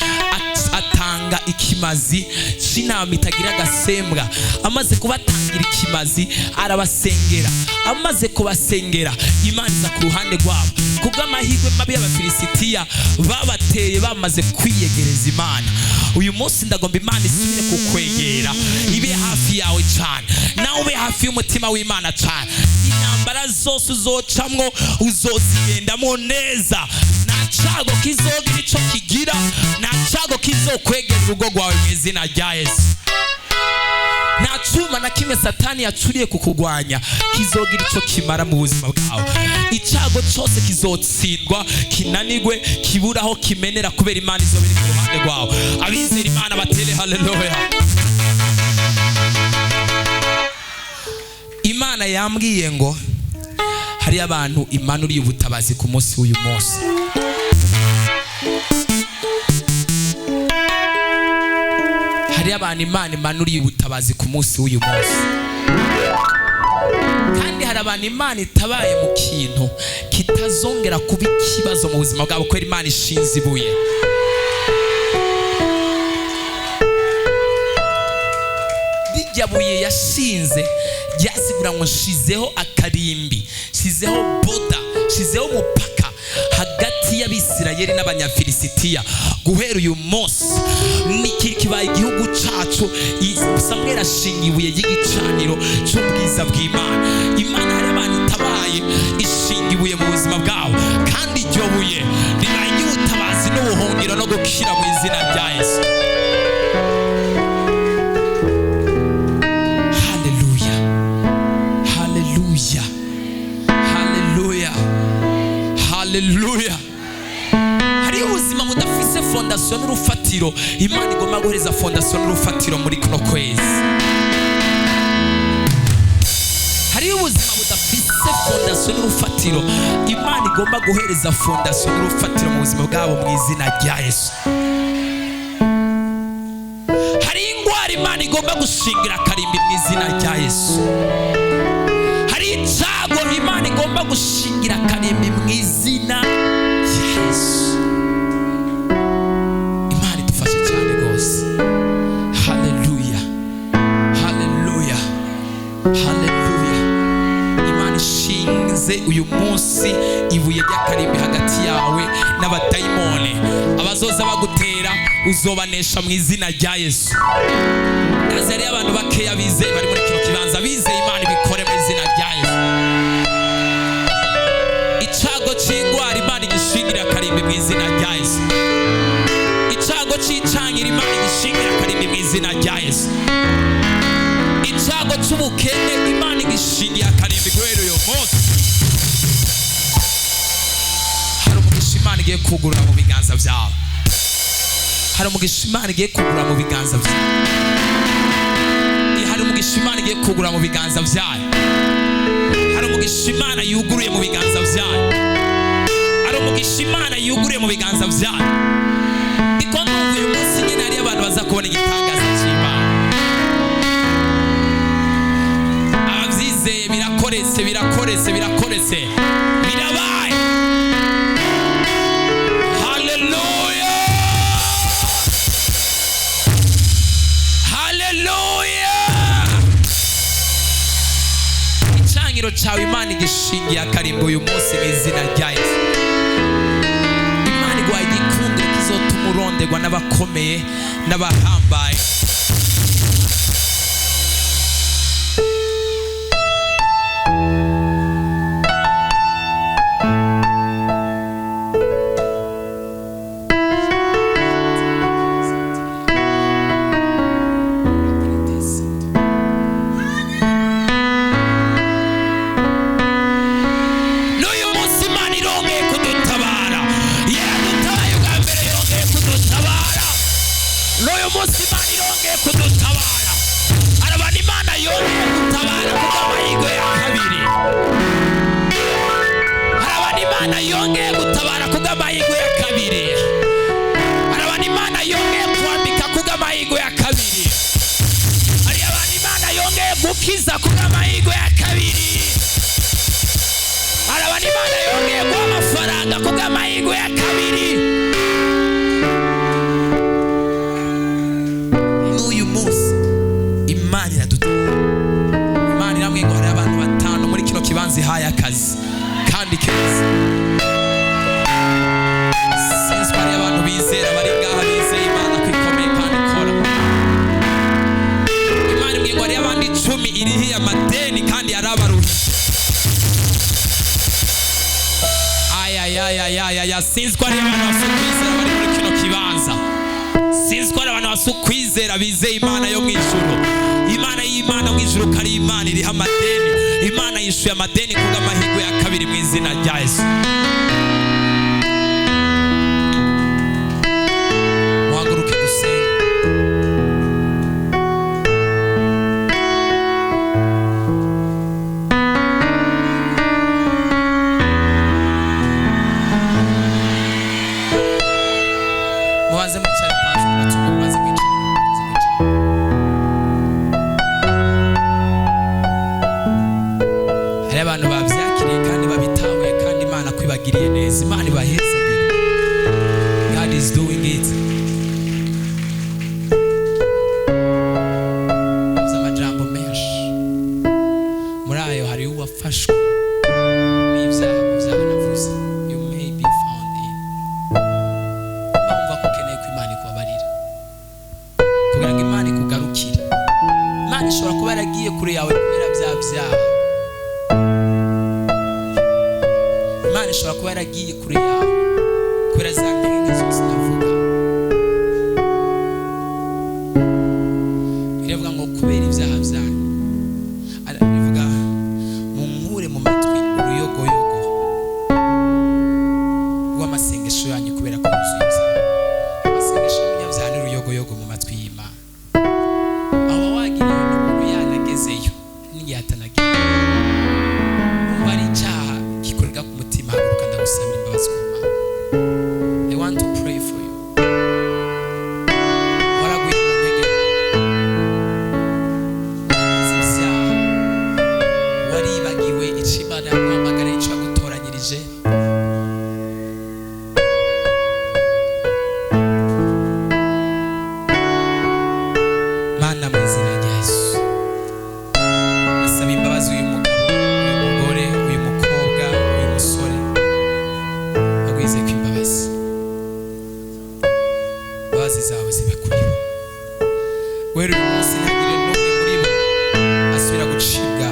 atanga ikimazi c'intama itagira agasembwa. Amaze kubatangira ikimazi, arabasengera. Amaze kubasengera, Imana iza ku ruhande rwabo. Kubw'amahirwe mabi y'Abafilisitiya, babateye bamaze kwiyegereza Imana. Uyu munsi ndagomba Imana isubire kukwegera, ibe hafi yawe cyane, nawe ube hafi y'umutima w'Imana cyane. Intambara zose uzocamwo uzozigendamo neza. Nta cago kizogira ico kigira, nta cago kizokwegera urugo rwawe mu izina rya Yesu. Nta cuma na kimwe Satani yacuriye kukugwanya kizogira ico kimara mu buzima bwawe. Icago cose kizotsindwa, kinanigwe, kibura aho kimenera, kubera Imana izoba iri ku ruhande rwawe. Abizera Imana batere haleluya. Imana yambwiye ngo hari abantu imanuriye ubutabazi ku munsi w'uyu munsi. Hari abantu Imana imanuriye ubutabazi ku munsi w'uyu munsi, kandi hari abantu Imana itabaye mu kintu kitazongera kuba ikibazo mu buzima bwabo, kubera Imana ishinze ibuye. Rirya buye yashinze ryasigura ngo nshizeho akarimbi, nshizeho boda, nshizeho umupaka hagati y'Abisirayeli n'Abanyafilisitiya. Guhera uyu munsi niki kibaye igihugu cacu. Samweli ashinga ibuye ry'igicaniro cy'ubwiza bw'Imana. Imana hari abantu itabaye, ishinga ibuye mu buzima bwabo, kandi iryo buye ribaye iry'ubutabazi n'ubuhungiro no gukira mu izina rya Yesu. Haleluya, haleluya, haleluya, haleluya! Hariho ubuzima budafise fondation n'urufatiro. Imana igomba guhereza fondation n'urufatiro muri kuno kwezi. Hariho ubuzima budafise fondation n'urufatiro. Imana igomba guhereza fondation n'urufatiro mu buzima bwabo mu izina rya Yesu. Imana igomba gushingira akarimbi mu izina rya Yesu. Hari icago Imana igomba gushingira akarimbi mu izina rya Yesu. Imana idufashe cyane rwose. Haleluya, haleluya, haleluya. Imana ishinze uyu munsi ibuye ry'akarimbi hagati yawe n'abadayimoni. Abazoza bagutera uzobanesha mu izina rya Yesu. Ndazi hariyo abantu bakeya bizeye bari muri kino kibanza, bizeye Imana ibikore mu izina rya Yesu. Icago c'ingwara Imana igishingira akarimbi mu izina rya Yesu. Icago c'icangira Imana igishingira akarimbi mu izina rya Yesu. Icago c'ubukene Imana igishingiye akarimbi guhera uyu munsi. Hari umugisha Imana igiye kugurura mu biganza byawe. Hari umugisha Imana igiye kugurura mu biganza byawe. Hari umugisha Imana igiye kugurura mu biganza byawe. Hari umugisha Imana yuguruye mu biganza byawe. Hari umugisha Imana yuguruye mu biganza byawe. Ndiko ndumva uyu munsi nyine hariyo abantu baza kubona igitangaza cy'Imana. Abavyizeye birakoretse, birakoretse, birakoretse, birabaye. Haleluya, haleluya. Icangiro cawe Imana igishingiye akarimbo uyu munsi mu izina rya Yesu. Imana iguhaye igikundiro kizotuma uronderwa n'abakomeye n'abahambaye. N'uyu munsi Imana irongeye kudutabara. Yaradutabaye ubwa mbere, yongeye kudutabara. N'uyu munsi Imana irongeye kudutabara. Arabana Imana yongeye gutabara kubw'amahirwe ya kabiri. Arabana Imana yongeye gutabara kubw'amahirwe ya kabiri. Arabana Imana yongeye kwambika kubw'amahirwe ya kabiri. Hari abantu Imana yongeye gukiza kubw'amahirwe ya kabiri. Hari abantu Imana yongeye guha amafaranga kubw'amahirwe ya kabiri. N'uyu munsi Imana iradutabara. Imana iramwe ngo hari abantu batanu muri kino kibanza ihaye akazi kandi keza. Sinzi ko hariyo abantu bizera bari ngaha bizeye Imana ko ikomeye kandi ikora. Imana imbwiye ngo hariyo abandi 10 irihiye amadeni kandi yarabaruhije. Ayayayayaya, sinzi ko hariyo abantu bafite ukwizera bari muri kino kibanza. Sinzi ko hari abantu bafite ukwizera bizeye Imana yo mu ijuru. Imana y'Imana mu ijuru ko ari Imana iriho amadeni. Imana yishuye amadeni kubw'amahirwe ya kabiri mu izina rya Yesu. Muhaguruke dusenge. Mubanze mwicare kwanza, mubanze mwicare, mubanze mwicare. Hari abantu bavyakiriye kandi babitahuye kandi Imana kwibagiriye neza. Imana ibahezagire. God is doing it. Bavuze amajambo menshi. Muri ayo hari uwafashwe n'ibyaha mu byaha navuze. You may be found in. Wumva ko ukeneye ko Imana ikubabarira kugira ngo Imana ikugarukire. Imana ishobora kuba yaragiye kure yawe kubera bya byaha. Imana ishobora kuba yaragiye kure yawe kubera za ntege nke zose navuga. Biravuga ngo kubera ibyaha byanyu. Aravuga munkure mu matwi uruyogoyogo rw'amasengesho yanyu kubera ko wuzuye ibyaha. Amasengesho y'umunyabyaha ni uruyogoyogo mu matwi y'Imana. Aho wagiriwe n'umuntu yanagezeyo n'igihe atanagezeyo. Wumva ari icyaha gikorerwa ku mutima, haguruka ndagusabira imbabazi ku Mana. Imbabazi zawe zibe kuri bo. Guhera uyu munsi ntihagire n'umwe muri bo asubira gucibwa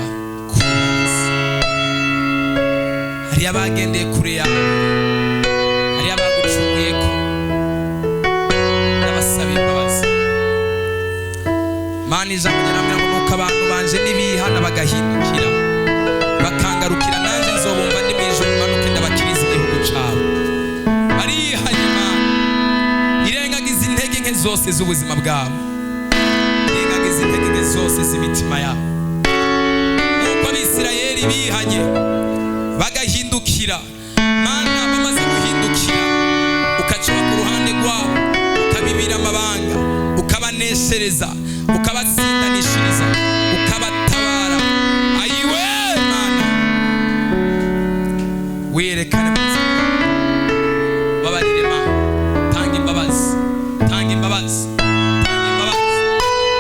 ku rubanza. Hariyo abagendeye kure yawe, hariyo abagucumuyeko, n'abasaba imbabazi. Mana, ijambo ryarambwira ngo nuko abantu banje nibihana bagahindukira bakangarukira, nanjye nzobumva ndi mu ijuru, manuke ndabakiriza igihugu cabo. Barihanye Mana, irengagiza intege nke zose z'ubuzima bwabo, irengagiza intege nke zose z'imitima yabo. Nk'uko Abisirayeli bihanye bagahindukira, Mana, bamaze guhindukira ukaciba ku ruhande rwabo, ukabibira amabanga, ukabaneshereza, ukabatsindanishiriza, ukabatabara. Ayiwe Mana, werekane mu buzima bwabo. Babarire Mana, tanga imbabazi, tanga imbabazi, tanga imbabazi,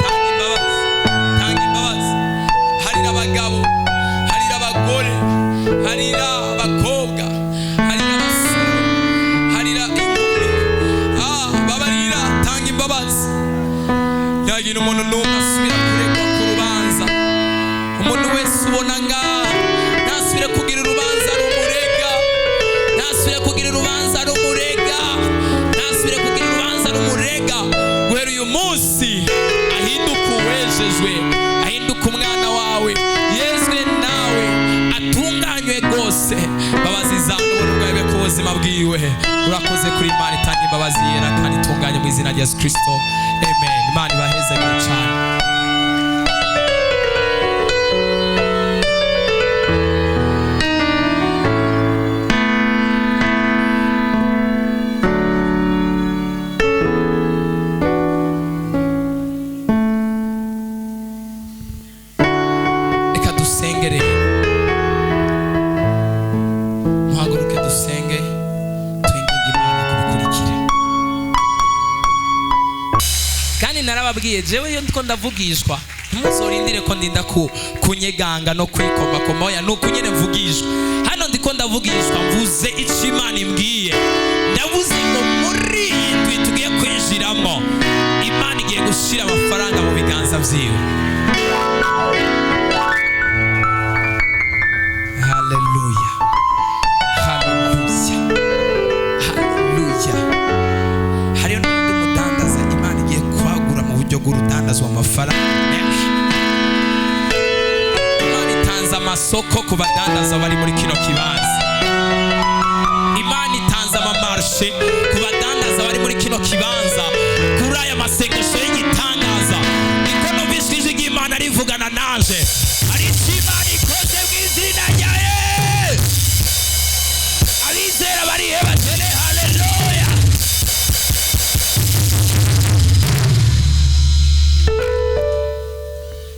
tanga imbabazi, tanga imbabazi. Harira abagabo, harira abagore, harira abakobwa, harira abasore, harira inkumi. Babarira, tanga imbabazi. Ntihagire umuntu n'umwe asubira kuregwa ku rubanza. Umuntu wese ubona ngaha ntasubire kugira urubanza rumurega, ntasubire kugira urubanza rumurega, ntasubire kugira urubanza rumurega. Guhera uyu munsi ahinduke uwejejwe, ahinduke umwana wawe, yezwe nawe, atunganywe rwose. Mbabazi zawe n'ubuntu bwawe bibe ku buzima bwiwe. Urakoze kuri Imana itanga imbabazi yera kandi itunganye, mu izina rya Yesu Kristo, amen. Imana ibahezagire cyane. Reka dusenge rero, muhaguruke dusenge, twinginge Imana kubikurikira. Kandi narababwiye, jewe iyo ndiko ndavugishwa, ntimuzorindire ko ndinda ku kunyeganga no kwikomakoma. Oya, nuko nyene mvugishwa. Hano ndiko ndavugishwa, mvuze ico Imana imbwiye. Ndavuze ngo muri iyi ndwi tugiye kwinjiramo, Imana igiye gushira amafaranga mu biganza vyiwe. Haleluya, haleluya, haleluya. Hariyo n'undi mudandaza Imana igiye kwagura mu buryo bw'urudandazwa amafaranga menshi. Imana itanze amasoko ku badandaza bari muri kino kibanza. Imana itanze ama marchés ku badandaza bari muri kino kibanza kuri aya masengesho y'igitangaza. Niko numvise ijwi ry'Imana rivugana naje. Hari icyo Imana ikoze mu izina rya Yesu. Abizera barihe? Batere haleluya.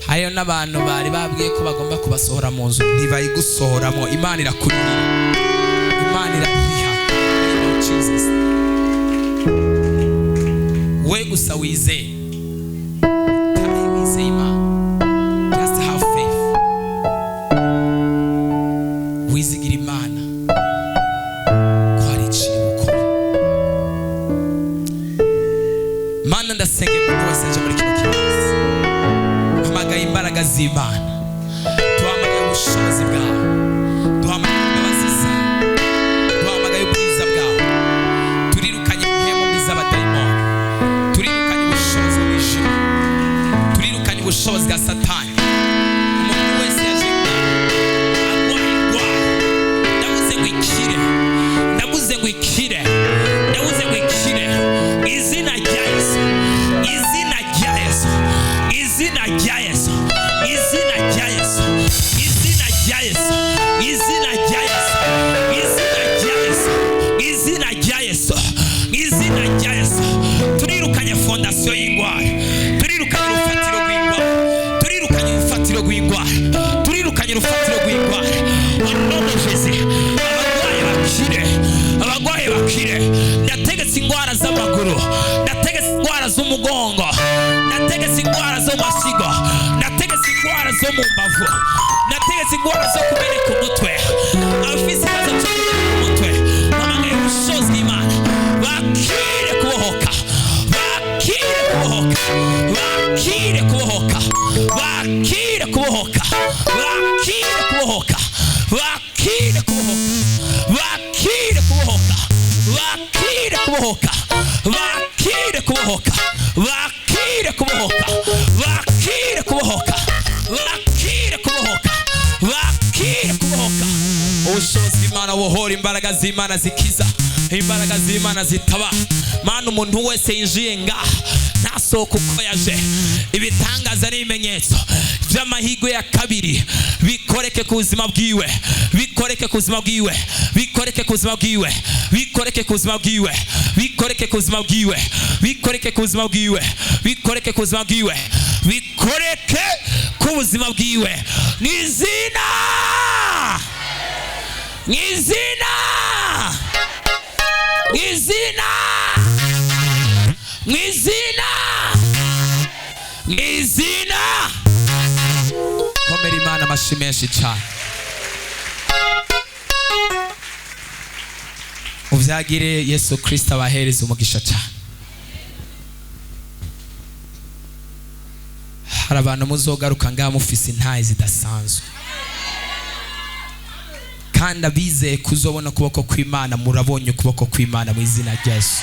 Hariyo n'abantu bari babwiye ko bagomba kubasohora mu nzu, ntibayigusohoramo. Imana irakurihira, Imana irariha. In the name of Jesus. We gusa wizeye, tahe wizeye Imana. Just have faith, wizigira Imana ko hari iciri bukore. Mana, ndasenga umuntu wese aje muri kino kibanza, mpamagaye imbaraga z'Imana, duhamagaye ubushobozi bwawe, duhamagaye imbabazi zawe, duhamagaye ubwiza bwawe. Turirukanye impemu mbi z'abadayimoni, turirukanye ubushobozi bw'ijuru, turirukanye ubushobozi bwa Satani. Umuntu wese yaje arwaye indwara, ndavuze ngo ikire, ndavuze ngo ikire, ndavuze ngo ikire, izina rya Yesu, izina rya Yesu, izina rya Yesu, izina rya Yesu, izina rya Yesu, izina rya Yesu, izina rya Yesu, izina rya Yesu, izina rya Yesu. Turirukanye fondation y'indwara, turirukanye urufatiro rw'indwara, turirukanye urufatiro rw'indwara, turirukanye urufatiro rw'indwara. Au nom de Jésus, abarwayi bakire, abarwayi bakire. Ndategetse indwara z'amaguru, ndategetse indwara z'umugongo, ndategetse indwara zo mu masigo, ndategetse indwara zo mu mbavu, ndategetse indwara zo kumeneka umutwe. Abafite ikibazo cyo kumeneka umutwe, mpamagaye ubushobozi bw'Imana, bakire kubohoka. Kubohoka, bakire kubohoka, bakire kubohoka, bakire kubohoka, bakire kubohoka. Ubushobozi bw'Imana buhora, imbaraga z'Imana zikiza, imbaraga z'Imana zitaba. Mana, umuntu wese yinjiye ngaha ntasohoka uko yaje. Ibitangaza n'ibimenyetso by'amahirwe ya kabiri bikoreke ku buzima bwiwe, bikoreke ku buzima bwiwe, bikoreke ku buzima bwiwe, bikoreke ku buzima bwiwe, bikoreke ku buzima bwiwe, bikoreke ku buzima bwiwe, bikoreke ku buzima bwiwe, bikoreke ku buzima bwiwe, mu izina, mu izina, mu izina, mu izina, mu izina. Komera Imana amashi menshi cyane. Uvyagire Yesu Kristo abahereza umugisha cyane. Hari abantu muzogaruka ngaha mufise intahe zidasanzwe, kandi abizeye kuzobona ukuboko kw'Imana, murabonye ukuboko kw'Imana mu izina rya Yesu.